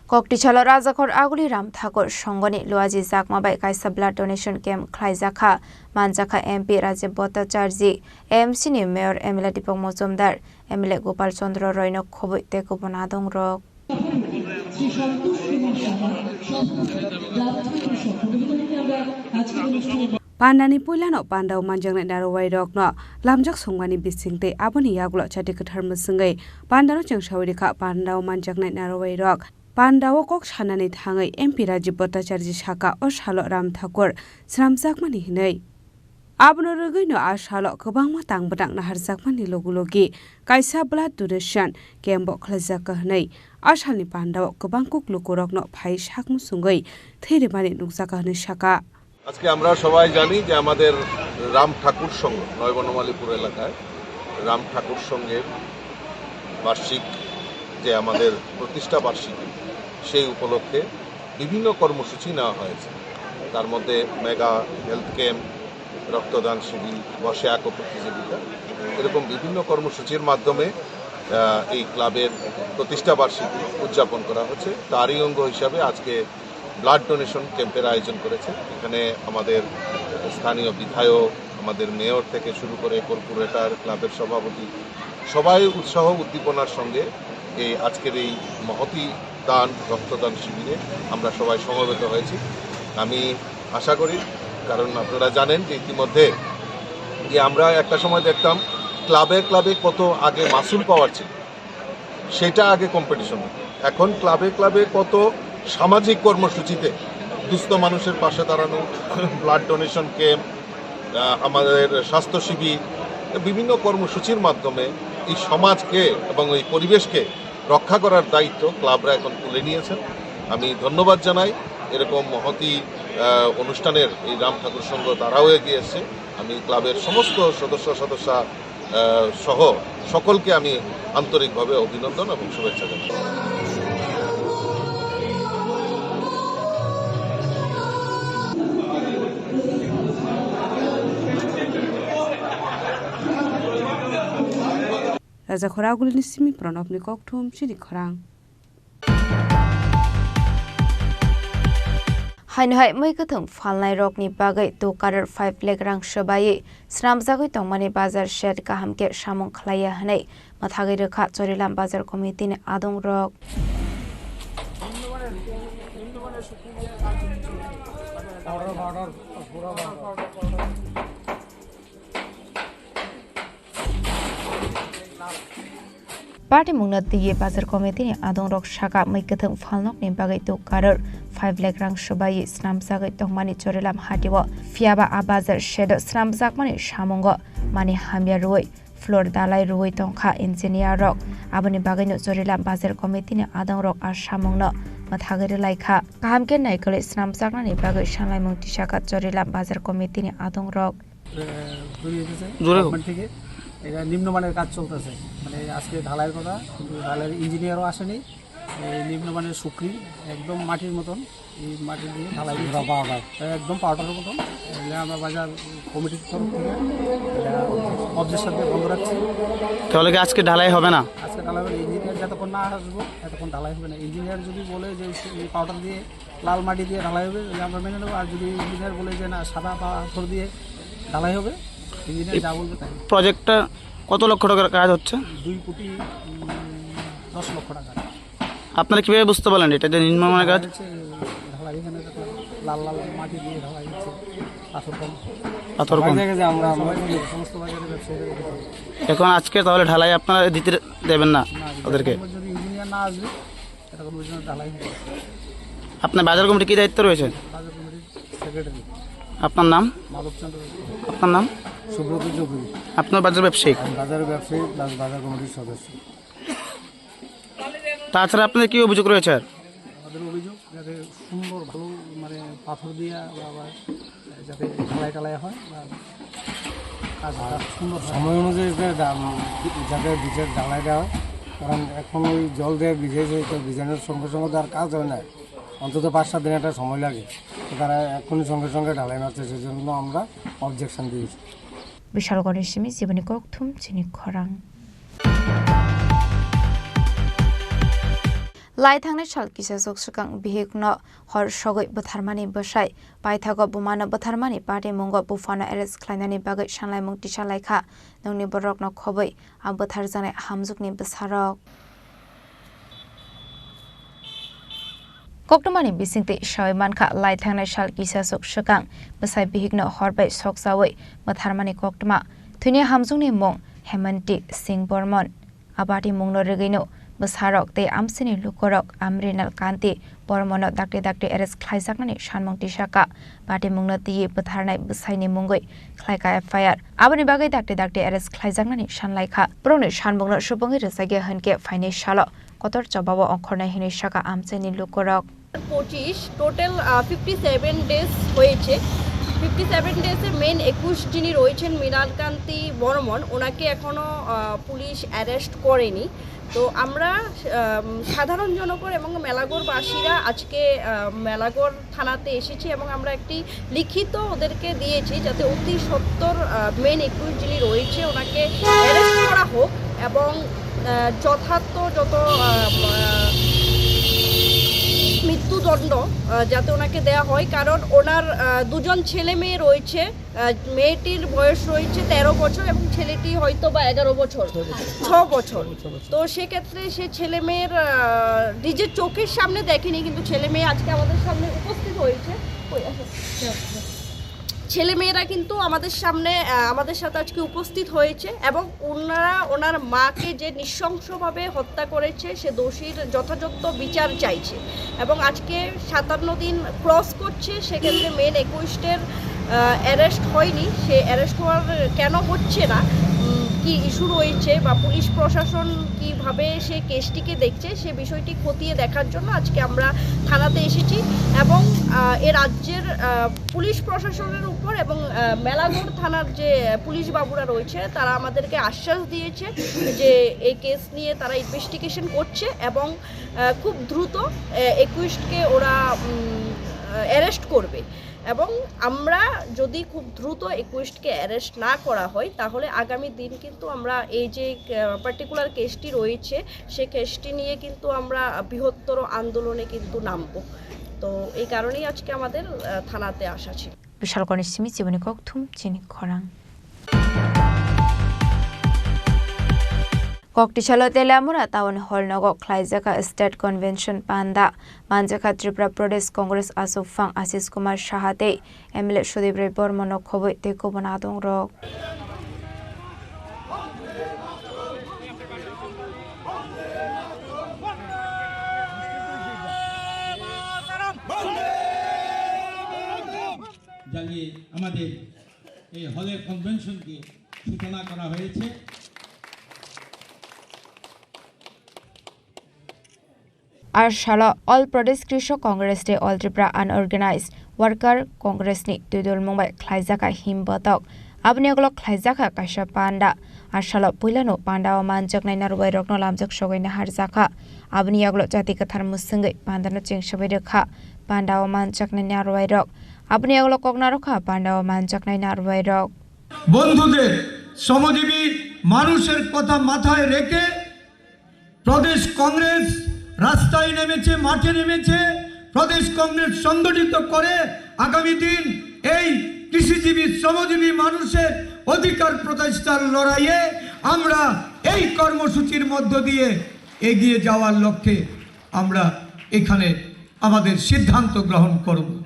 Koktisalo Rajakhor Aguli Ram Thakur Songoni Luaji Jakma bai kaisa blood donation camp khlaijakha, manjakha M P Rajiv Bhattacharjee, A M C ni Mayor M L A Deepak Majumdar, M L A Gopal Chandra Roy no khoboi tei kubun adongrok. Pandani puilano pandao manjaknai narwai rokno lamjak songmani bising tei aboni yagulo chati kwthar mwswngwi pandano chengsawi rikha pandao manjaknai narwai rok. Pandao kok sanani thangwi M P Rajiv Bhattacharjee saka o salo Ram Thakur swnamjakmani hinwi. Abono rwgwino a salo kwbangma tang bwtang naharjakmani logi logi kaisa blood donation camp bo khlaijakha hwnwi a salni pandao kwbang kuk lukurokno phai sak muchungwi thwi rwmani nukjakha hwnwi saka. আজকে আমরা সবাই জানি যে আমাদের রাম ঠাকুর সংঘ, নয় বনমালীপুর এলাকায় রাম ঠাকুর সংঘের বার্ষিক, যে আমাদের প্রতিষ্ঠা বার্ষিকী, সেই উপলক্ষে বিভিন্ন কর্মসূচি নেওয়া হয়েছে। তার মধ্যে মেগা হেলথ ক্যাম্প, রক্তদান শিবির, বসে আঁকো প্রতিযোগিতা, এরকম বিভিন্ন কর্মসূচির মাধ্যমে, আহ, এই ক্লাবের প্রতিষ্ঠা বার্ষিকী উদযাপন করা হচ্ছে। তারই অঙ্গ হিসাবে আজকে ব্লাড ডোনেশন ক্যাম্পের আয়োজন করেছে। এখানে আমাদের স্থানীয় বিধায়ক, আমাদের মেয়র থেকে শুরু করে কর্পোরেটর, ক্লাবের সভাপতি, সবাই উৎসাহ উদ্দীপনার সঙ্গে এই আজকের এই মহতী দান, রক্তদান শিবিরে আমরা সবাই সমবেত হয়েছি। আমি আশা করি, কারণ আপনারা জানেন যে ইতিমধ্যে যে আমরা একটা সময় দেখতাম ক্লাবে ক্লাবে কত আগে মাসুল পাওয়ার ছিল, সেটা আগে কম্পিটিশন হতো। এখন ক্লাবে ক্লাবে কত সামাজিক কর্মসূচিতে দুস্থ মানুষের পাশে দাঁড়ানো, ব্লাড ডোনেশন ক্যাম্প, আহ, আমাদের স্বাস্থ্য শিবির, বিভিন্ন কর্মসূচির মাধ্যমে এই সমাজকে এবং এই পরিবেশকে রক্ষা করার দায়িত্ব ক্লাবরা এখন তুলে নিয়েছেন। আমি ধন্যবাদ জানাই এরকম মহতী, আহ, অনুষ্ঠানের এই রাম ঠাকুর সংঘ তারাও এগিয়ে এসছে। আমি ক্লাবের সমস্ত সদস্য সদস্যা, আহ, সহ সকলকে আমি আন্তরিকভাবে অভিনন্দন এবং শুভেচ্ছা জানাই। Raja Khoragulini simi Pranabni kokthum chini khorang. Haino hai mui kwthwng phalnai rokni bagwi two crore five lakh rang swbaiwi swnamjagwi tongmani bazar shed kaham khe samung khlaiya hwnwi mwthagwi rwkha Chorilam Bazar Committee ni adong rok. Party mungno twiwi bazar committee ni adong rok saka mui kwthwng phalnokni bagwi two crore five lakh rang swbaiwi swnamjagwi tongmani Chorilam hatio. Phiyaba a bazar shed o swnamjakmani samungo mani hamya rwui floor dalai rwui tongkha engineer rok. Aboni bagwino Chorilam bazar committee ni adong rok a samungno mwthagwi rwlaikha. Kaham khe naikolwi swnamjaknani bagwi sanlaimung tisakha Chorilam bazar committee ni adong rok. এ, তৈরি হইতেছে জোরে হোক। গভর্নমেন্ট থেকে। এটা নিম্নমানের কাজ চলতেছে, মানে আজকে ঢালাইয়ের কথা, কিন্তু ঢালাইয়ের ইঞ্জিনিয়ারও আসেনি। এই নিম্নমানের শুক্রি, একদম মাটির মতন, এই মাটি দিয়ে ঢালাই দিচ্ছে। পুরা পাউডার। একদম পাউডারের মতন। এগুলো আমরা বাজার কমিটির তরফ থেকে এটা অবজেকশন দিয়ে বন্ধ রাখছি। তাহলে কি আজকে ঢালাই হবে না? আজকে ঢালাই হবে না। ইঞ্জিনিয়ার যতক্ষণ না আসবো, ততক্ষণ ঢালাই হবে না। ইঞ্জিনিয়ার যদি বলে যে এই পাউডার দিয়ে, লাল মাটি দিয়ে ঢালাই হবে, তাহলে আমরা মেনে নেবো। আর যদি ইঞ্জিনিয়ার বলে যে না, সাদা পাথর দিয়ে ঢালাই হবে, ইঞ্জিনিয়ার এই যা বলবে তাই। প্রজেক্টটা কত লক্ষ টাকার কাজ হচ্ছে? দুই কোটি, উম, দশ লক্ষ টাকা। আপনারা কিভাবে বুঝতে পারলেন এটা যে নিম্নমানের কাজ? হচ্ছে ঢালাই, এখানে দেখো লাল লাল মাটি দিয়ে ঢালাই হচ্ছে, পাথর কম। পাথর কম। বাজারে যে আমরা, আমরা সমস্ত বাজারে ব্যবসায়ীরা রেখেছি। এখন আজকে তাহলে ঢালাই আপনারা দিতে দেবেন না না, ওদেরকে? যতক্ষণ পর্যন্ত ইঞ্জিনিয়ার না আসবে, ততক্ষণ পর্যন্ত ঢালাই হবে। আপনার বাজার কমিটি কি দায়িত্ব রয়েছে? বাজার কমিটির সেক্রেটারি। আপনার নাম? মাধব চন্দ্র। আপনার নাম? সুব্রত চৌধুরী। আপনার বাজার ব্যবসায়ী? আমি বাজারের ব্যবসায়ী প্লাস বাজার কমিটির সদস্য। তাছাড়া আপনাদের কি অভিযোগ রয়েছে আর? আমাদের অভিযোগ যাতে সুন্দর ভালো, মানে, পাথর দিয়ে বা, বা যাতে ঢালাই টালাই হয় বা কাজ, আর কাজ সুন্দর হয়। সময় অনুযায়ী যাতে দাম, যাতে বিচের ঢালাইটা হয়, কারণ এখন ওই জল দিয়ে ভিজেছে, তো ভিজানোর সঙ্গে সঙ্গে তো আর কাজ হয় না, অন্তত পাঁচ সাত দিন একটা সময় লাগে। তো তারা এখনই সঙ্গে সঙ্গে ঢালাই মারছে, সেজন্য আমরা অবজেকশন দিয়েছি। Bishalgarhni simi jiboni kokthum chini khorang. Lai thangnai sal kisa sok swkang bihikno hor sogwi bwtharmani bwsai, paithago bumano bwtharmani patimungo buphano arrest khlainani bagwi sanlaimung tisa laikha. Nokni borokno khobwi a bwtharjaknai hamjwkni bwsarok. Koktwmani bisingtwi sawi mankha, lai thangnai sal kisa sok swkang bwsai bihikno hor bai sokjawi bwtharmani koktwma. Thwini hamjwkni mung Hemanti Singh Bormon. A batimungno rwgwino bwsarok tei amchaini lukurok Amrinal Kanti Bormono dakti dakti arrest khlaijaknani sanmung tisaka. Batimungno twiwi bwtharnai bwsaini mungwi khlaika F I R. Aboni bagwi dakti dakti arrest khlaijaknani sanlaikha. Borokni sanmungno supungwi rwjakya hwnkhe phainai salo kotor chobao ongkhornai hinwi saka amchaini lukurok. পঁচিশ, টোটাল, আহ, fifty seven days হয়েছে। Fifty seven ডেজে মেন একুশ যিনি রয়েছেন মৃণালকান্তি বর্মন, ওনাকে এখনও, আহ, police arrest করেনি। তো আমরা, আম, সাধারণ জনগণ এবং মেলাগড়বাসীরা আজকে, আহ, মেলাগড় থানাতে এসেছি এবং আমরা একটি লিখিত ওদেরকে দিয়েছি যাতে অতি সত্বর, আহ, মেন একুশ যিনি রয়েছে ওনাকে অ্যারেস্ট করা হোক এবং, আহ, যথার্থ যত, আহ, আহ, মৃত্যুদণ্ড, আহ, যাতে ওনাকে দেয়া হয়, কারণ ওনার, আহ, দুজন ছেলে মেয়ে রয়েছে। আহ, মেয়েটির বয়স রয়েছে তেরো বছর এবং ছেলেটি হয়তো বা এগারো বছর, ছ বছর। তো সেক্ষেত্রে সে ছেলে মেয়ের, আহ, নিজের চোখের সামনে দেখেনি, কিন্তু ছেলে মেয়ে আজকে আমাদের সামনে উপস্থিত হয়েছে। কই, আসো। ছেলে মেয়েরা কিন্তু আমাদের সামনে, আহ, আমাদের সাথে আজকে উপস্থিত হয়েছে এবং ওনারা ওনার মাকে যে নৃশংসভাবে হত্যা করেছে, সে দোষীর যথাযথ বিচার চাইছে। এবং আজকে সাতান্ন দিন ক্রস করছে, সেক্ষেত্রে মেন একুইস্টের, আহ, অ্যারেস্ট হয়নি। সে অ্যারেস্ট হওয়ার কেন হচ্ছে না, উম, কি ইস্যু রয়েছে বা পুলিশ প্রশাসন কিভাবে সে কেসটিকে দেখছে, সে বিষয়টি খতিয়ে দেখার জন্য আজকে আমরা থানাতে এসেছি। এবং, আহ, এ রাজ্যের, আহ, পুলিশ প্রশাসনের উপর এবং, আহ, মেলাঘর থানার যে পুলিশ বাবুরা রয়েছে, তারা আমাদেরকে আশ্বাস দিয়েছে যে এই কেস নিয়ে তারা ইনভেস্টিগেশন করছে এবং, আহ, খুব দ্রুত, আহ, একুইস্টকে ওরা, উম, আহ, অ্যারেস্ট করবে। এবং আমরা যদি খুব দ্রুত একুইস্টকে অ্যারেস্ট না করা হয়, তাহলে আগামী দিন কিন্তু আমরা এই যে, আহ, পার্টিকুলার কেসটি রয়েছে, সে কেসটি নিয়ে কিন্তু আমরা বৃহত্তর আন্দোলনে কিন্তু নামবো। তো এই কারণেই আজকে আমাদের, আহ, থানাতে আসা ছিল। Bishalgarhni simi jiboni kokthum chini khorang. Koktisalo Teliamura Town Hall nogo khlaijaka State Convention panda manjakha Tripura Pradesh Congress achukphang Ashish Kumar Saha tei M L A Sudip Roy Bormano khobwi tei kubun adongrok. জানিয়ে আমাদের এই হলের কনভেনশনকে সূচনা করা হয়েছে। Ar salo All Pradesh Krishak Congress tei All Tripura Unorganized Worker Congress ni twidulmung bai khlaijak a him botok Aboni yagulo khlaijakha kaisa panda. A salo puilano panda o manjaknai narwai rokno lamjak sogwi naharjakha. Aboni yagulo jati kwthar mwswngwi pandano chengsawi rwkha. Panda o manjaknai narwai rok. Aboni yagulo kok narwkha panda o manjaknai narwai rok. বন্ধুদের, শ্রমজীবী মানুষের কথা মাথায় রেখে প্রদেশ কংগ্রেস রাস্তায় নেমেছে, মাঠে নেমেছে। প্রদেশ কংগ্রেস সংগঠিত করে আগামী দিন এই কৃষিজীবী, শ্রমজীবী মানুষের অধিকার প্রতিষ্ঠার লড়াইয়ে আমরা এই কর্মসূচির মধ্য দিয়ে এগিয়ে যাওয়ার লক্ষ্যে আমরা এখানে আমাদের সিদ্ধান্ত গ্রহণ করব।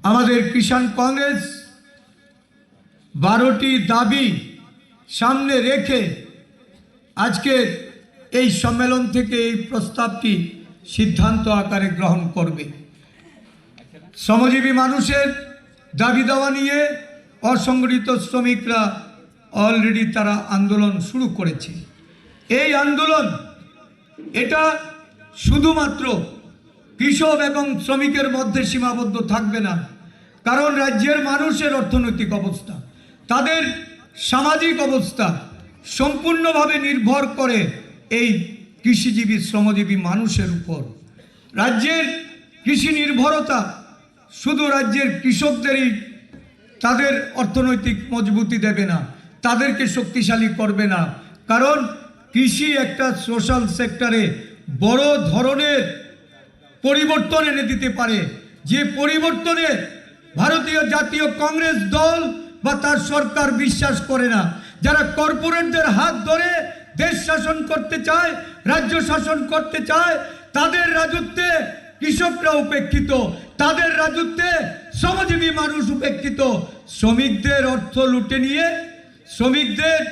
আমাদের কিষাণ কংগ্রেস বারোটি দাবি সামনে রেখে আজকের এই সম্মেলন থেকে এই প্রস্তাবটি সিদ্ধান্ত আকারে গ্রহণ করবে। শ্রমজীবী মানুষের দাবি দাওয়া নিয়ে অসংগঠিত শ্রমিকরা already তারা আন্দোলন শুরু করেছে। এই আন্দোলন এটা শুধুমাত্র কৃষক এবং শ্রমিকের মধ্যে সীমাবদ্ধ থাকবে না, কারণ রাজ্যের মানুষের অর্থনৈতিক অবস্থা, তাদের সামাজিক অবস্থা সম্পূর্ণভাবে নির্ভর করে এই কৃষিজীবী, শ্রমজীবী মানুষের উপর। রাজ্যের কৃষি নির্ভরতা শুধু রাজ্যের কৃষকদেরই, তাদের অর্থনৈতিক মজবুতি দেবে না, তাদেরকে শক্তিশালী করবে না। কারণ কৃষি একটা সোশ্যাল সেক্টরে বড় ধরনের পরিবর্তন এনে দিতে পারে, যে পরিবর্তনে ভারতীয় জাতীয় কংগ্রেস দল বা তার সরকার বিশ্বাস করে না। যারা কর্পোরেটদের হাত ধরে দেশ শাসন করতে চায়, রাজ্য শাসন করতে চায়, তাদের রাজত্বে কৃষকরা উপেক্ষিত, তাদের রাজত্বে শ্রমজীবী মানুষ উপেক্ষিত। শ্রমিকদের অর্থ লুটে নিয়ে শ্রমিকদের,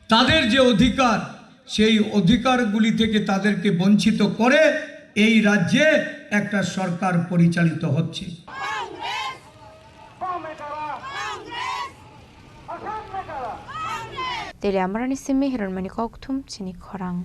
তাদের যে অধিকার, সেই অধিকারগুলি থেকে তাদেরকে বঞ্চিত করে এই রাজ্যে একটা সরকার পরিচালিত হচ্ছে। Tele Amrani simi hiron mani kok thum chini khorang.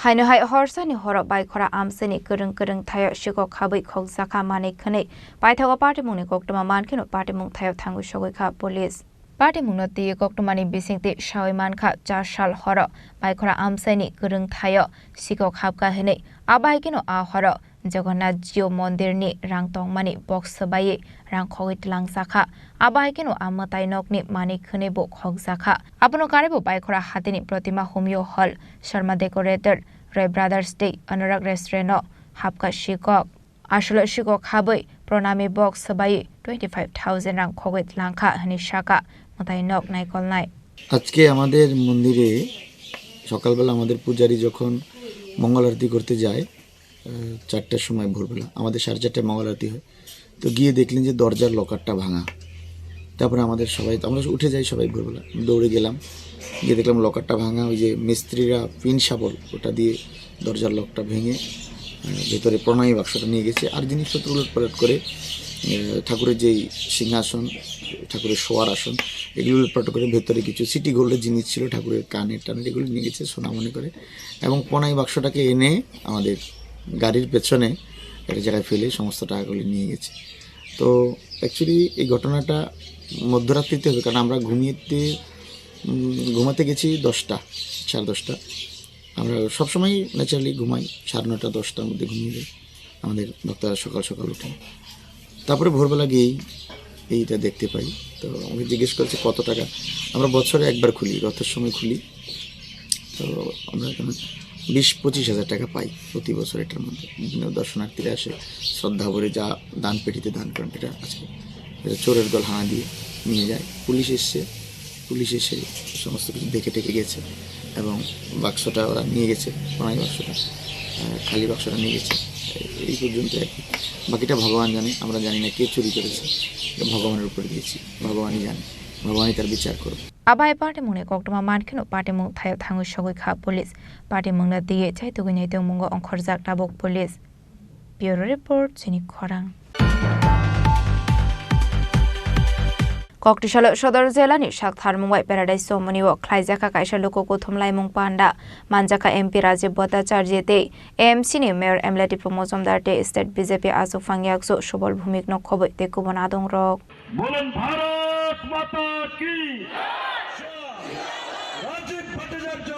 Haino hai horsani horo Baikhora amchaini kwrwng kwrwng thaio sikok habwi khokjakha manwi khwnwi paithago patimungni koktwma mankheno patimung thaio thangwi sogwi kha police. Patimungno twi koktwmani bisingtwi sawi mankha, char sal horo Baikhora amchaini kwrwng thaio sikok habkha hinwi, abo hai kheno a horo Jagannath Jio mondirni rang tongmani box swbaiwi rang khogwi twlangjakha. Abo hai kheno a mwtai nokni manwi khwnwi bo khokjakha. Abono karwi bo Baikhora hatini Protima Humyo Hall, Sharma Decorator, Roy Brothers tei Anurag Restaurant-o hapkha sikok. Aswlo sikok habwi Pranami box swbaiwi twenty five thousand rang khogwi twlangkha hwnwi sakha mwtai nok naikolnai. আজকে আমাদের মন্দিরে সকালবেলা আমাদের পূজারী যখন মঙ্গল আরতি করতে যায়, আহ, চারটার সময় ভোরবেলা, আমাদের সাড়ে চারটায় মঙ্গল আরতি হয়। তো গিয়ে দেখলেন যে দরজার লকারটা ভাঙা। তারপরে আমাদের সবাই, আমরা উঠে যাই সবাই ভোরবেলা, দৌড়ে গেলাম, গিয়ে দেখলাম লকারটা ভাঙা, ওই যে মিস্ত্রিরা পিন শাবল ওটা দিয়ে দরজার লকটা ভেঙে, আহ, ভেতরে প্রণামী বাক্সটা নিয়ে গেছে। আর জিনিসপত্র উলটপালট করে, আহ, ঠাকুরের যেই সিংহাসন, ঠাকুরের শোয়ার আসন, এগুলো উলটপালট করে ভেতরে কিছু সিটি গোল্ডের জিনিস ছিল, ঠাকুরের কানের টানের, এগুলো নিয়ে গেছে সোনা মনে করে। এবং প্রণামী বাক্সটাকে এনে আমাদের গাড়ির পেছনে একটা জায়গায় ফেলে সমস্ত টাকাগুলি নিয়ে গেছে। তো অ্যাকচুয়ালি এই ঘটনাটা মধ্যরাত্রিতে হবে, কারণ আমরা ঘুমিয়ে, উম, ঘুমাতে গেছি দশটা, সাড়ে দশটা। আমরা সবসময় ন্যাচারালি ঘুমাই, সাড়ে নটা, দশটার মধ্যে ঘুমিয়ে যাই। আমাদের ভক্তরা সকাল সকাল উঠেন। তারপরে ভোরবেলা গিয়েই এইটা দেখতে পাই। তো আমাকে জিজ্ঞেস করছে, "কত টাকা?" আমরা বছরে একবার খুলি, রথের সময় খুলি। তো আমরা এখানে বিশ পঁচিশ হাজার টাকা পাই প্রতি বছর এটার মধ্যে। বিভিন্ন দর্শনার্থীরা আসে, শ্রদ্ধা ভরে যা দান পেটিতে দান করেন, এটা আছে। এটা চোরের দল হানা দিয়ে নিয়ে যায়। পুলিশ এসছে, পুলিশ এসে সমস্ত কিছু দেখে টেকে গেছে এবং বাক্সটা ওরা নিয়ে গেছে, প্রণামী বাক্সটা, আহ, খালি বাক্সটা নিয়ে গেছে। এই পর্যন্ত আর কি। বাকিটা ভগবান জানে, আমরা জানি না কে চুরি করেছে, এটা ভগবানের উপরে দিয়েছি, ভগবানই জানে, ভগবানই তার বিচার করবে। Abai patimungni koktwma mankheno patimung thaio thangwi sogwi kha police. Patimungno twiwi chaitugwi naitongmungo ongkhorjak tabuk police. Bureau Report, chini khorang. Koktisalo Sodor Jela ni sak tharmung bai Paradise Chomoni o khlaijakha kaisa luku kuthum laimung panda, manjakha M P Rajiv Bhattacharjee tei A M C ni Mayor M L A Deepak Majumdar tei State B J P achuk phang yaksu Subal Bhumik no khoboi tei kubun adong rok. Bolon Bharat Mata Ki! Rajiv Bhattacharya!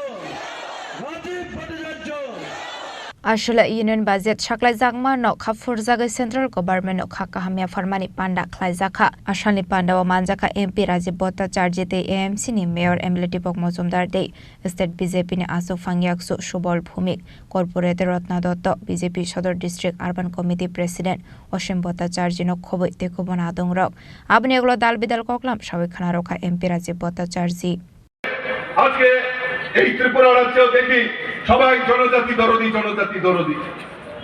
Rajiv Bhattacharya! Aswla Union Budget saklaijakma no kha phurjagwi Central Government no kha kaham yapharmani panda khlaijakha. Asalni pandao manjakha M P Rajiv Bhattacharjee tei A M C ni Mayor M L A Deepak Majumdar tei State B J P ni achuk phang yaksu Subal Bhumik, Corporator Ratna Dotto, B J P Sodor District Urban Committee President Osim Bhattacharjee no khoboi tei kubun adong rok. Aboni ulo dal bidal koklam sawi khna rokha M P Rajiv Bhattacharjee. আজকে এই ত্রিপুরা রাজ্যেও দেখি সবাই জনজাতি দরদি, জনজাতি দরদি।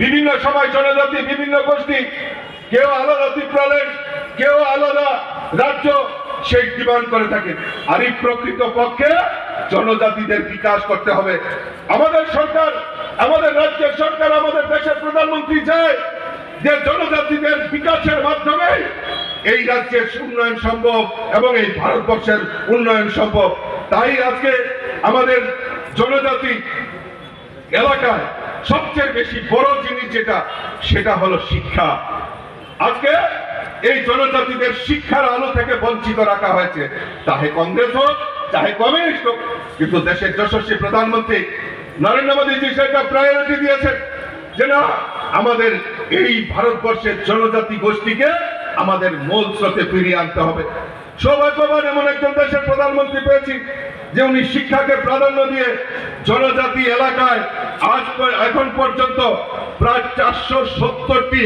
বিভিন্ন সময় জনজাতি, বিভিন্ন গোষ্ঠী, কেউ আলাদা ত্রিপুরাল্যান্ড, কেউ আলাদা রাজ্য, সেই ডিমান্ড করে থাকে। আর এই প্রকৃত পক্ষে জনজাতিদের বিকাশ করতে হবে। আমাদের সরকার, আমাদের রাজ্যের সরকার, আমাদের দেশের প্রধানমন্ত্রী চায় যে জনজাতিদের বিকাশের মাধ্যমে এই রাজ্যের উন্নয়ন সম্ভব এবং এই ভারতবর্ষের উন্নয়ন সম্ভব। তাই আজকে আমাদের জনজাতি এলাকায় সবচেয়ে বেশি বড় জিনিস যেটা, সেটা হলো শিক্ষা। আজকে এই জনজাতিদের শিক্ষার আলো থেকে বঞ্চিত রাখা হয়েছে, চাহে কংগ্রেস হোক, চাহে কমিউনিস্ট হোক। কিন্তু দেশের যশস্বী প্রধানমন্ত্রী নরেন্দ্র মোদীজি সেটা প্রায়োরিটি দিয়েছেন যে না, আমাদের এই ভারতবর্ষের জনজাতি গোষ্ঠীকে আমাদের মূল স্রোতে ফিরিয়ে আনতে হবে। সৌভাগ্যবান এমন একজন দেশের প্রধানমন্ত্রী পেয়েছি যে উনি শিক্ষাকে প্রাধান্য দিয়ে জনজাতি এলাকায় আজ প-, এখন পর্যন্ত প্রায় চারশো সত্তরটি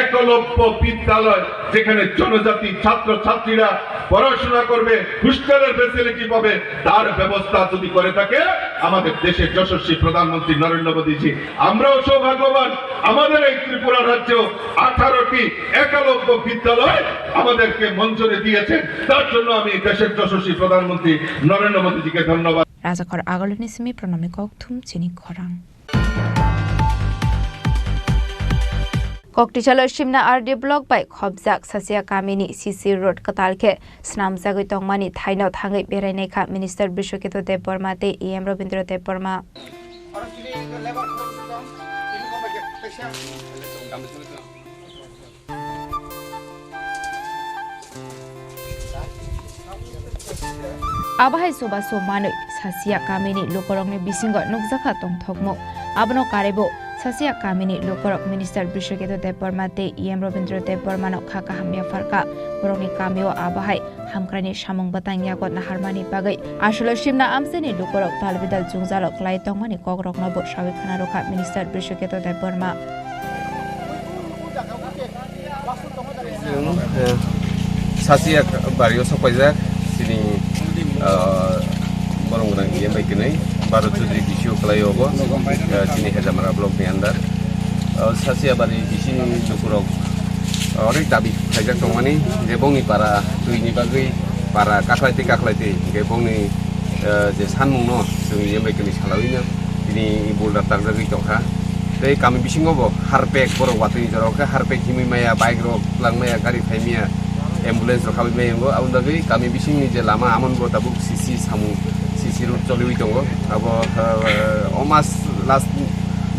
একলব্য বিদ্যালয়, যেখানে জনজাতি ছাত্র ছাত্রীরা পড়াশোনা করবে, হোস্টেলের ফ্যাসিলিটি পাবে, তার ব্যবস্থা যদি করে থাকে আমাদের দেশের যশস্বী প্রধানমন্ত্রী নরেন্দ্র মোদীজি, আমরাও সৌভাগ্যবান। আমাদের এই ত্রিপুরা রাজ্যেও আঠারোটি একলব্য বিদ্যালয় আমাদেরকে মঞ্জুরি দিয়েছেন, তার জন্য আমি দেশের যশস্বী প্রধানমন্ত্রী নরেন্দ্র মোদীজিকে ধন্যবাদ। Rajakhor Agulini simi Pranami Kokthum chini khorang. Koktisalo Simna R D block bai khobjak Sasia kamini C C road kwtal khe swnamjagwi tongmani thaino thangwi berainai kha Minister Bishwaketu Debbarma tei E M Rabindra Debbarma. Abo hai chubachu manwi Sasia kamini lukurokni bisingo nukjakha tongthokmung. Abono karwibo Sasia kamini lukurok Minister Bishwaketu Debbarma tei E M Rabindra Debbarmano kha kaham yapharkha. Borokni kamio abo hai hamkraini samung bwtang yago naharmani bagwi aswlwi Simna amchaini lukurok dalbidal jwngjalo kwlai tongmani kokrokno bo sawi khna rwkha Minister Bishwaketu Debbarma. Chwng, eh, Sasia bario sokpaijak chini, ah, borok gwnang E M bai kwnwi Bharat Chaudhary B C O kwlai obo, eh, chini Hejamara block ni under. Ah, Sasia bari bisini lukurok onek dabi khaijak tongmani je bongni para twini bagwi para kakhlai twi kakhlai twi hwnkhe bongni, eh, je sanmungno chwng E M bai kwnwi salawino tini boulder takjagwi tongkha. Tei kami bisingo bo harpek borok watwi jorao khe harpek himwi maya, bike rok twlang maya, gari phai maya, ambulance rok habwi maya wngo. Aboni bagwi kami bisingni je lama amon bo tabuk C C samung, C C road choliwi tongo. Abo, eh, o mas last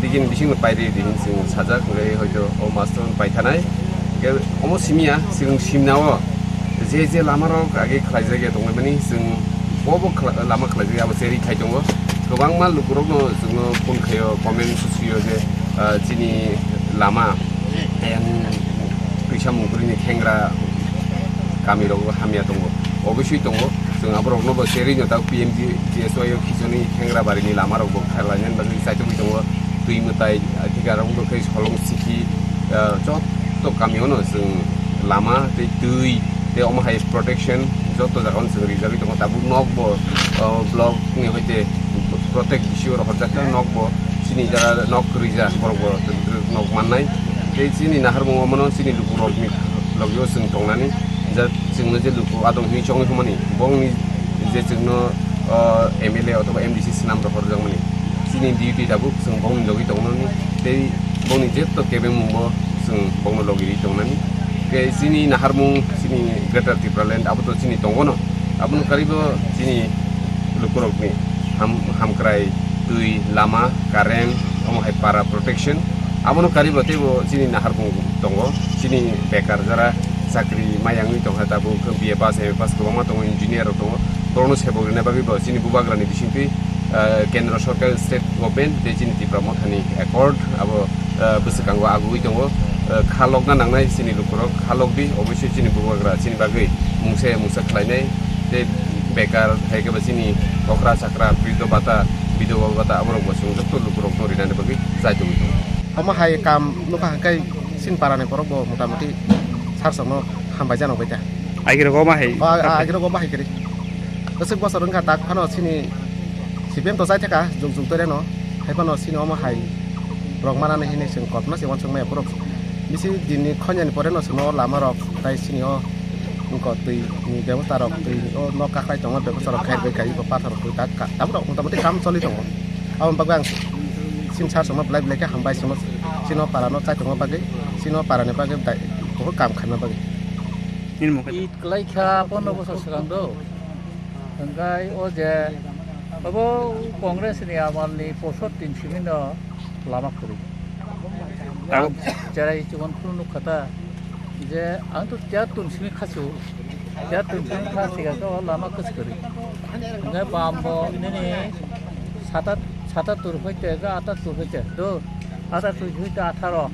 digini bisingno pairi di hin chwng sajak, hwnkhe hoito o mas to paithanai. Hwnkhe omo simiya, chwng simnao je je lama rok age khlaijak ya tongmani, chwng bo bo khla-, lama khlaijak ya, abo cherwi khai tongo. Kwbangma lukurokno chwngno phone khaio, comment sio je, ah, chini lama, ayang twisa mungkrini khengra kami rogo hamya tongo. Obviously tongo. Chwng aborokno bo cherwi no tak P M G S Y o khichoni khengra barini lama rok bo khlainani bagwi chaitugwi tongo. Twi mwtai, ah, thik aro wngkha khe solong sikhi, ah, joto kamio no chwng lama tei twi tei omo hai protection joto jagao chwng rijagwi tongo. Tabuk nok bo, ah, block ni hoite protect B C O rohorjak khe nok bo chini jaga nok kwrwija borok bo nok mannai. Tei chini naharmung omono chini lukurokni logio chwng tongnani, ja chwngno je luku adong hinwi chongwi hwnmani, bongni je chwngno, ah, M L A othoba M D C swnam rohorjakmani, chini duty tabuk chwng bongni logi tongnani, tei bongni jeto kebengmungbo chwng bongno logi ri tongnani. Tei chini naharmung, chini Greater Tipraland, abo to chini tongo no. Abono karibo chini lukurokni ham-, hamkrai, twi, lama, current, omo hai para protection. Abono karibo teibo chini naharmung tongo. Chini bekar jara chakri mayangwi tongkha tabuk B A pass, M A pass kwbangma tongo, engineer rok tongo. Borokno sebok rwna bagwi bo chini bubagrani bisingtwi, ah, Kendra Sorkar, State Government tei chini Tipra Mothani accord abo, ah, bwswkango agugwi tongo. Ah, kha lokna nangnai chini lukurok, kha lokdi, obviously chini bubagra chini bagwi mungsa ya mungsa khlainai tei bekar hai khe bo chini okra chakra, briddo bata, bidhoba bata aborok bo chwng joto lukurokno rinani bagwi chai tongwi tongo. Omo hai kam nukha hwnkhe chini parani borok bo motamoti sarsongno hambai jano bai ta. Agirok omo hai. O, a-, agirok omo hai kwrwi. Bwswk bosor wngkha tak phano chini C P M to chai thaka jug jug tere no. Hai phano chini omo hai rok manani hinwi chwng kotorma se uansuk maya borok. Bisi dinni khonyani pore no chwngno o lama rok tai chini o wngkha twi ni bebosta rok, twi o nok kakhwlai tongma bebosta rok khairbai kai bo pathor rok twi tak ka-, tabuk rok motamoti kam choli tongo. Aboni bagwi ang chini sarsongno belai belai khe hambai chwngno chini o parano chai tongma bagwi, chini o parani bagwi dai-, kuphur kam khaima bagwi. Nini mokhe. It kwlai kha pondro bosor swkang do. Hwnkhe o je abo Congress ni amal ni posor tin simi no lama kwrwi. Abo ang cherai chikon phuru nukha ta je ang to tiyar tun simi khasu, tiyar tun simi kha siga khe o lama kwswk kwrwi. Hwnkhe bam bo nini sata, sata tur hoite ga ata tur hoite do, ata tur hoite atharo.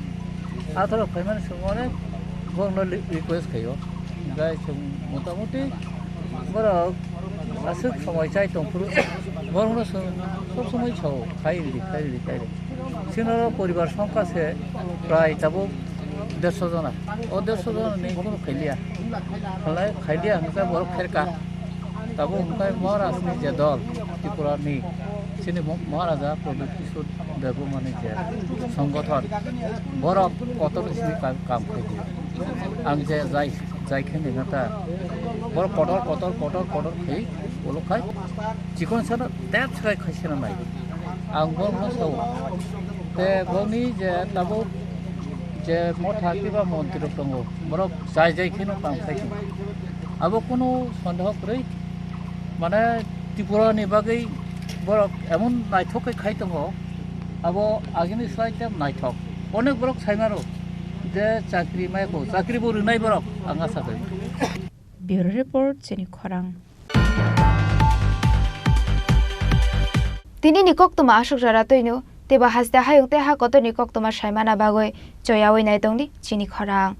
Atharo phaimani chwng onek borokno li-, request khaio. Hwnkhe chwng motamoti borok aswk somoi chai tongphuru borokno chwng sob somoi sao, khai ridi, khai ridi, khai ridi. Chini oro poribar songkha se prai tabuk dersho jona. O dersho jona ni kunu khailiya. Khalai, khailiya hwnkhe borok khairka. Tabuk hwnkhe Maharaj ni je dol, Tripura ni, chini Mo-, Maharaja Pradyut Kishore Debbarma ni je songothon, borok kotor simi kam, kam khai di. Ang je jai, jai khe ni nata, borok kotor, kotor, kotor, kotor khai, ulo khai, chikon sano tep sai khai sano nai. Ang borokno sao. Te borokni je tabuk je motha kiba montri rok tongo, borok jai jai kheno kam khai tongo. Abo kunu sondeho kwrwi, mane Tripura ni bagwi borok emon naithok khe khai tongo, abo agini slai tei naithok. Onek borok sai mano je chakri mai ko, chakri bo rwnai borok ang asa khai. Bureau Report, Chini Khorang. Tini ni koktwma aswk jora twino, teibo haste hayung tei ha kotor ni koktwma saimana bagwi choyawi nai tongdi chini khorang.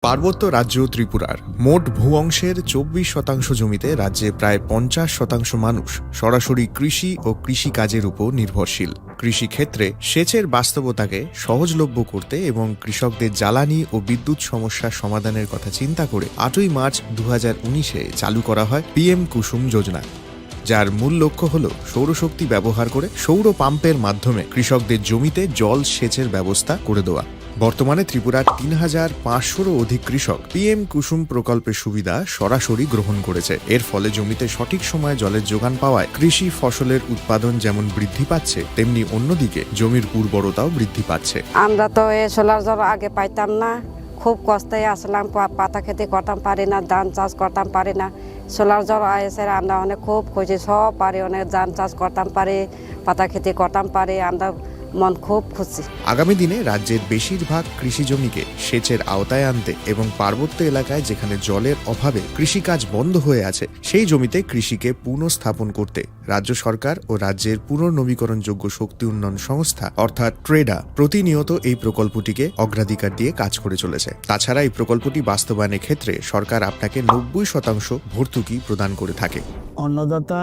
পার্বত্য রাজ্য ত্রিপুরার মোট ভূ অংশের চব্বিশ শতাংশ জমিতে রাজ্যে প্রায় পঞ্চাশ শতাংশ মানুষ সরাসরি কৃষি ও কৃষিকাজের উপর নির্ভরশীল। কৃষিক্ষেত্রে সেচের বাস্তবতাকে সহজলভ্য করতে এবং কৃষকদের জ্বালানি ও বিদ্যুৎ সমস্যা সমাধানের কথা চিন্তা করে আটই মার্চ দু হাজার উনিশে চালু করা হয় পিএম কুসুম যোজনা, যার মূল লক্ষ্য হল সৌরশক্তি ব্যবহার করে সৌর পাম্পের মাধ্যমে কৃষকদের জমিতে জল সেচের ব্যবস্থা করে দেওয়া। বর্তমানে ত্রিপুরার তিন হাজার পাঁচশোরও অধিক কৃষক পিএম কুসুম প্রকল্পের সুবিধা সরাসরি গ্রহণ করেছে। এর ফলে জমিতে সঠিক সময়ে জলের যোগান পাওয়ায় কৃষি ফসলের উৎপাদন যেমন বৃদ্ধি পাচ্ছে, তেমনি অন্যদিকে জমির উর্বরতাও বৃদ্ধি পাচ্ছে। আমরা তো এ সোলার জল আগে পাইতাম না, খুব কষ্টে আসলাম, পা-, পাতা খেতে করতাম পারি না, ধান চাষ করতাম পারি না। সোলার জল এসে আমরা অনেক খুব খুশি, সব পারি, অনেক ধান চাষ করতাম পারি, পাতা খেতে করতাম পারি, আমরা মন খুব খুশি। আগামী দিনে রাজ্যের বেশিরভাগ কৃষি জমিকে সেচের আওতায় আনতে এবং পার্বত্য এলাকায় যেখানে জলের অভাবে কৃষিকাজ বন্ধ হয়ে আছে, সেই জমিতে কৃষিকে পুনঃস্থাপন করতে রাজ্য সরকার ও রাজ্যের পুনর্নবীকরণযোগ্য শক্তি উন্নয়ন সংস্থা অর্থাৎ ট্রেডা প্রতিনিয়ত এই প্রকল্পটিকে অগ্রাধিকার দিয়ে কাজ করে চলেছে। তাছাড়া এই প্রকল্পটি বাস্তবায়নের ক্ষেত্রে সরকার আপনাকে নব্বই শতাংশ ভর্তুকি প্রদান করে থাকে। অন্নদাতা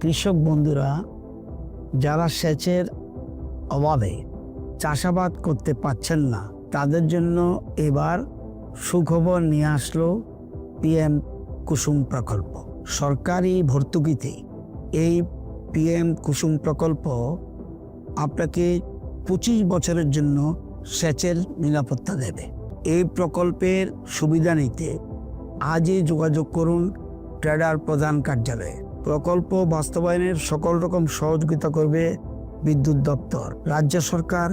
কৃষক বন্ধুরা যারা সেচের অভাবে চাষাবাদ করতে পারছেন না, তাদের জন্য এবার সুখবর নিয়ে আসলো পিএম কুসুম প্রকল্প। সরকারি ভর্তুকিতে এই পিএম কুসুম প্রকল্প আপনাকে পঁচিশ বছরের জন্য সেচের নিরাপত্তা দেবে। এই প্রকল্পের সুবিধা নিতে আজই যোগাযোগ করুন ট্রেডার প্রধান কার্যালয়ে। প্রকল্প বাস্তবায়নের সকল রকম সহযোগিতা করবে বিদ্যুৎ দপ্তর। রাজ্য সরকার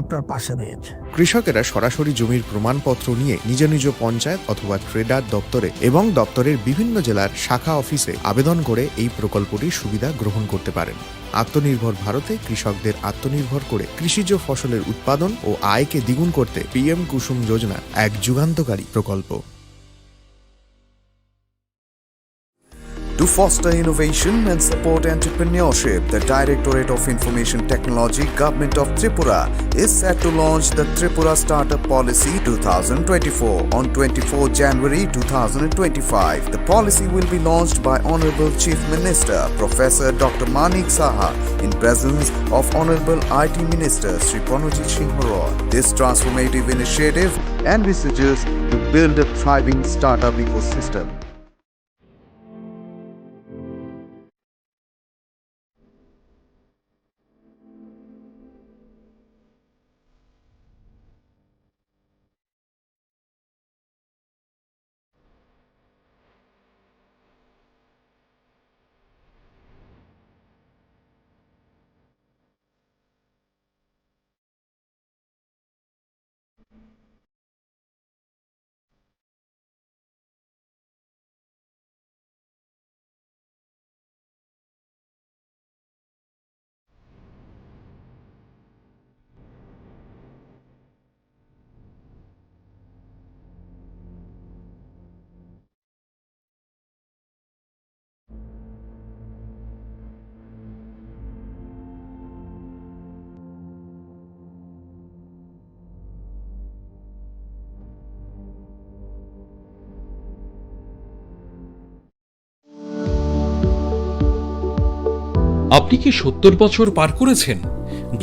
আপনার পাশে রয়েছে। কৃষকেরা সরাসরি জমির প্রমাণপত্র নিয়ে নিজ নিজ পঞ্চায়েত অথবা ট্রেডার দপ্তরে এবং দপ্তরের বিভিন্ন জেলার শাখা অফিসে আবেদন করে এই প্রকল্পটির সুবিধা গ্রহণ করতে পারেন। আত্মনির্ভর ভারতে কৃষকদের আত্মনির্ভর করে কৃষিজ ফসলের উৎপাদন ও আয়কে দ্বিগুণ করতে পিএম কুসুম যোজনা এক যুগান্তকারী প্রকল্প। To foster innovation and support entrepreneurship, the Directorate of Information Technology, Government of Tripura, is set to launch the Tripura Startup Policy two thousand twenty-four on twenty-fourth January two thousand twenty-five. The policy will be launched by Honorable Chief Minister Professor Doctor Manik Saha in presence of Honorable I T Minister Shri Pranojit Singh Roy. This transformative initiative envisages to build a thriving startup ecosystem. আপনি কি সত্তর বছর পার করেছেন?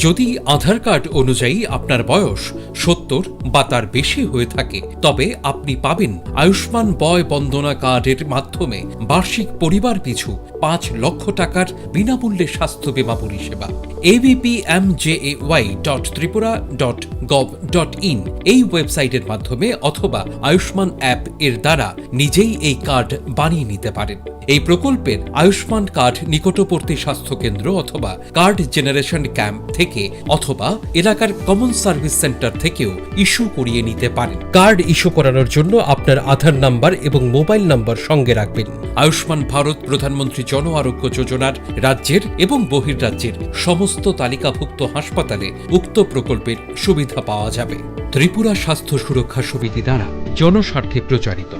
যদি আধার কার্ড অনুযায়ী আপনার বয়স সত্তর বা তার বেশি হয়ে থাকে, তবে আপনি পাবেন আয়ুষ্মান বয় বন্দনা কার্ডের মাধ্যমে বার্ষিক পরিবার পিছু পাঁচ লক্ষ টাকার বিনামূল্যে স্বাস্থ্য বীমা পরিষেবা। ABPMJAY dot Tripura dot gov dot in এই ওয়েবসাইটের মাধ্যমে অথবা আয়ুষ্মান অ্যাপ এর দ্বারা নিজেই এই কার্ড বানিয়ে নিতে পারেন। এই প্রকল্পের আয়ুষ্মান কার্ড নিকটবর্তী স্বাস্থ্য কেন্দ্র অথবা কার্ড জেনারেশন ক্যাম্প থেকে অথবা এলাকার কমন সার্ভিস সেন্টার থেকেও ইস্যু করিয়ে নিতে পারেন। কার্ড ইস্যু করানোর জন্য আপনার আধার নাম্বার এবং মোবাইল নাম্বার সঙ্গে রাখবেন। আয়ুষ্মান ভারত প্রধানমন্ত্রী জন আরোগ্য যোজনার রাজ্যের এবং বহির্রাজ্যের সমস্ত তালিকাভুক্ত হাসপাতালে উক্ত প্রকল্পের সুবিধা পাওয়া যাবে। ত্রিপুরা স্বাস্থ্য সুরক্ষা সমিতি দ্বারা জনস্বার্থে প্রচারিত।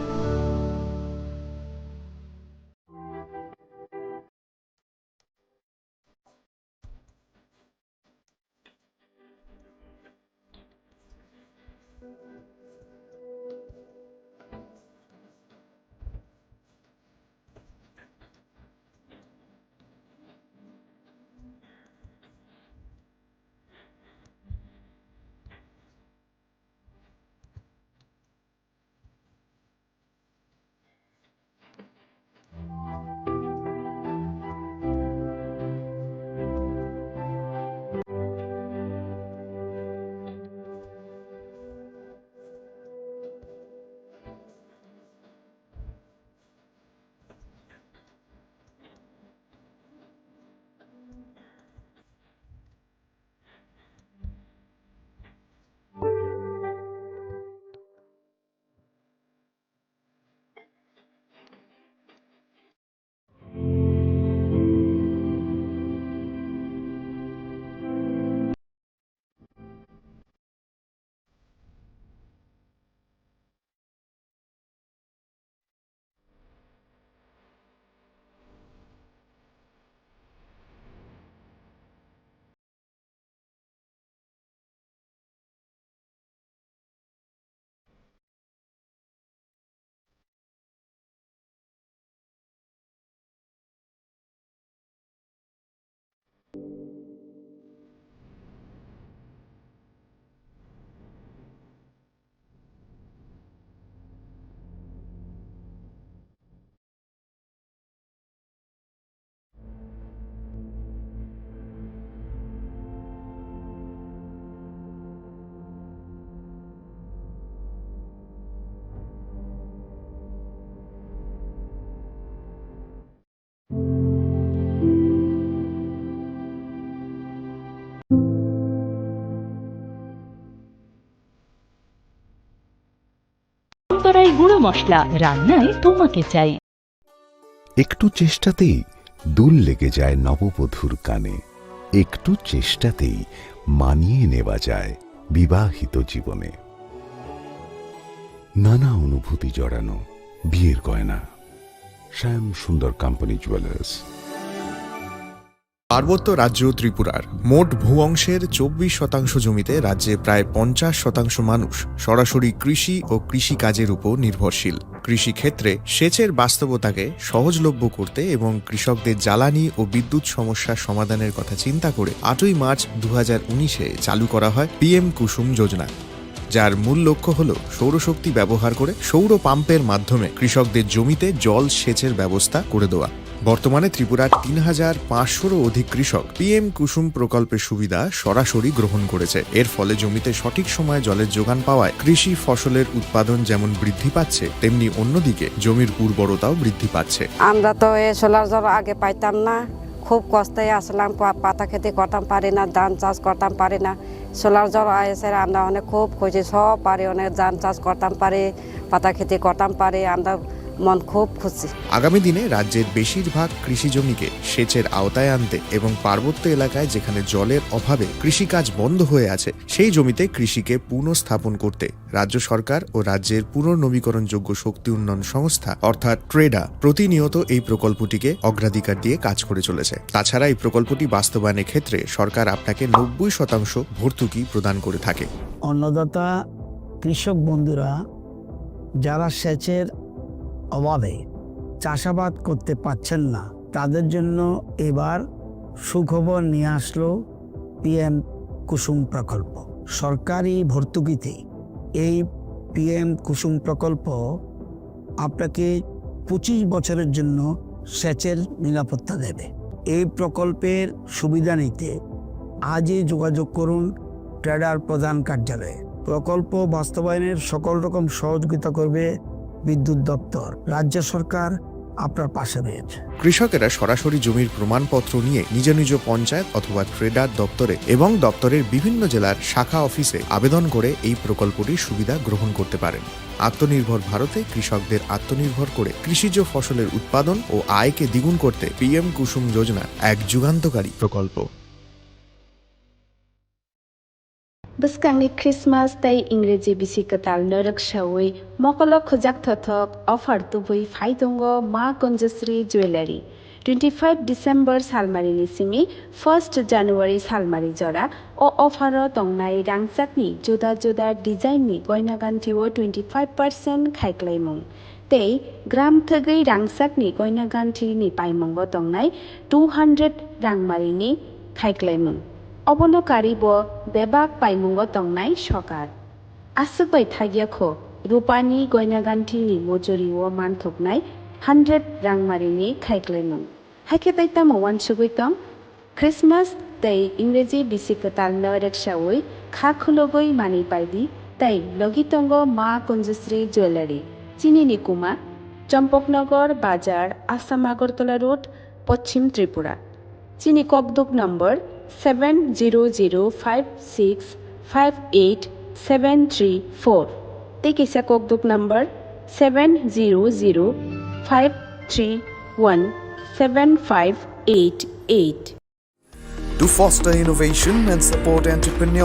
করাই গুঁড়ো মশলা, রান্নায় তোমাকে চাই। একটু চেষ্টাতেই দুল লেগে যায় নববধূর কানে, একটু চেষ্টাতেই মানিয়ে নেওয়া যায় বিবাহিত জীবনে। নানা অনুভূতি জড়ানো বিয়ের গয়না। শ্যাম সুন্দর কোম্পানি জুয়েলার্স। পার্বত্য রাজ্য ত্রিপুরার মোট ভূ অংশের চব্বিশ শতাংশ জমিতে রাজ্যে প্রায় পঞ্চাশ শতাংশ মানুষ সরাসরি কৃষি ও কৃষিকাজের উপর নির্ভরশীল। কৃষিক্ষেত্রে সেচের বাস্তবতাকে সহজলভ্য করতে এবং কৃষকদের জ্বালানি ও বিদ্যুৎ সমস্যা সমাধানের কথা চিন্তা করে আটই মার্চ দু হাজার উনিশে চালু করা হয় পিএম কুসুম যোজনা, যার মূল লক্ষ্য হল সৌরশক্তি ব্যবহার করে সৌর পাম্পের মাধ্যমে কৃষকদের জমিতে জল সেচের ব্যবস্থা করে দেওয়া। বর্তমানে ত্রিপুরার তিন হাজার পাঁচশোরও অধিক কৃষক পিএম কুসুম প্রকল্পের সুবিধা সরাসরি গ্রহণ করেছে। এর ফলে জমিতে সঠিক সময়ে জলের যোগান পাওয়ায় কৃষি ফসলের উৎপাদন যেমন বৃদ্ধি পাচ্ছে, তেমনি অন্যদিকে জমির উর্বরতাও বৃদ্ধি পাচ্ছে। আমরা তো এই সোলার জল আগে পাইতাম না, খুব কষ্টে আসলাম, পা-, পাতা খেতে করতাম পারি না, ধান চাষ করতাম পারি না। সোলার জল এসে আমরা অনেক খুব খুশি, সব পারি, অনেক ধান চাষ করতাম পারি, পাতা খেতে করতাম পারি, আমরা মন খুব খুশি। আগামী দিনে রাজ্যের বেশিরভাগ কৃষি জমিকে সেচের আওতায় আনতে এবং পার্বত্য এলাকায় যেখানে জলের অভাবে কৃষিকাজ বন্ধ হয়ে আছে, সেই জমিতে কৃষিকে পুনঃস্থাপন করতে রাজ্য সরকার ও রাজ্যের পুনর্নবীকরণযোগ্য শক্তি উন্নয়ন সংস্থা অর্থাৎ ট্রেডা প্রতিনিয়ত এই প্রকল্পটিকে অগ্রাধিকার দিয়ে কাজ করে চলেছে। তাছাড়া এই প্রকল্পটি বাস্তবায়নের ক্ষেত্রে সরকার আপনাকে নব্বই শতাংশ ভর্তুকি প্রদান করে থাকে। অন্নদাতা কৃষক বন্ধুরা যারা সেচের অভাবে চাষাবাদ করতে পারছেন না, তাদের জন্য এবার সুখবর নিয়ে আসলো পিএম কুসুম প্রকল্প। সরকারি ভর্তুকিতে এই পিএম কুসুম প্রকল্প আপনাকে পঁচিশ বছরের জন্য সেচের নিরাপত্তা দেবে। এই প্রকল্পের সুবিধা নিতে আজই যোগাযোগ করুন ট্রেডার প্রধান কার্যালয়ে। প্রকল্প বাস্তবায়নের সকল রকম সহযোগিতা করবে বিদ্যুৎ দপ্তর। রাজ্য সরকার আপনার পাশে রয়েছে। কৃষকেরা সরাসরি জমির প্রমাণপত্র নিয়ে নিজ নিজ পঞ্চায়েত অথবা ট্রেডার দপ্তরে এবং দপ্তরের বিভিন্ন জেলার শাখা অফিসে আবেদন করে এই প্রকল্পটির সুবিধা গ্রহণ করতে পারেন। আত্মনির্ভর ভারতে কৃষকদের আত্মনির্ভর করে কৃষিজ ফসলের উৎপাদন ও আয়কে দ্বিগুণ করতে পিএম কুসুম যোজনা এক যুগান্তকারী প্রকল্প। Bwskangni Christmas tei Ingreji bisi kwtalno rwksaui mokolo khujak thothok offer tubui phai tongo Ma Kunjasri Jewellery. Twenty five December salmarini simi first January salmari jora o offer o tongnai rangchakni juda juda design ni goina ganthi o twenty five percent khaiklaimung. Tei gram thwgwi rangchakni goina ganthini paimungo tongnai two hundred rangmarini khaiklaimung. Obono karwi bo bebak paimungo tongnai sokar. Aswk bai thagya kho, rupani goina ganthini mojori o manthoknai hundred rangmarini khaiklaimung. Haikhe tei tamo uansugwi tong? Christmas tei Ingreji bisi kwtalno reksaui kha khulugwi manwi paidi tei logi tongo Ma Kunjasri Jewellery. Chini ni kuma Champaknagar Bazar, Assam Agartala Road, Poschim Tripura. Chini kokduk number seven zero zero five six five eight seven three four. Tei kisa kokduk number seven zero zero five three one seven five eight eight. To foster innovation and support entrepreneurs,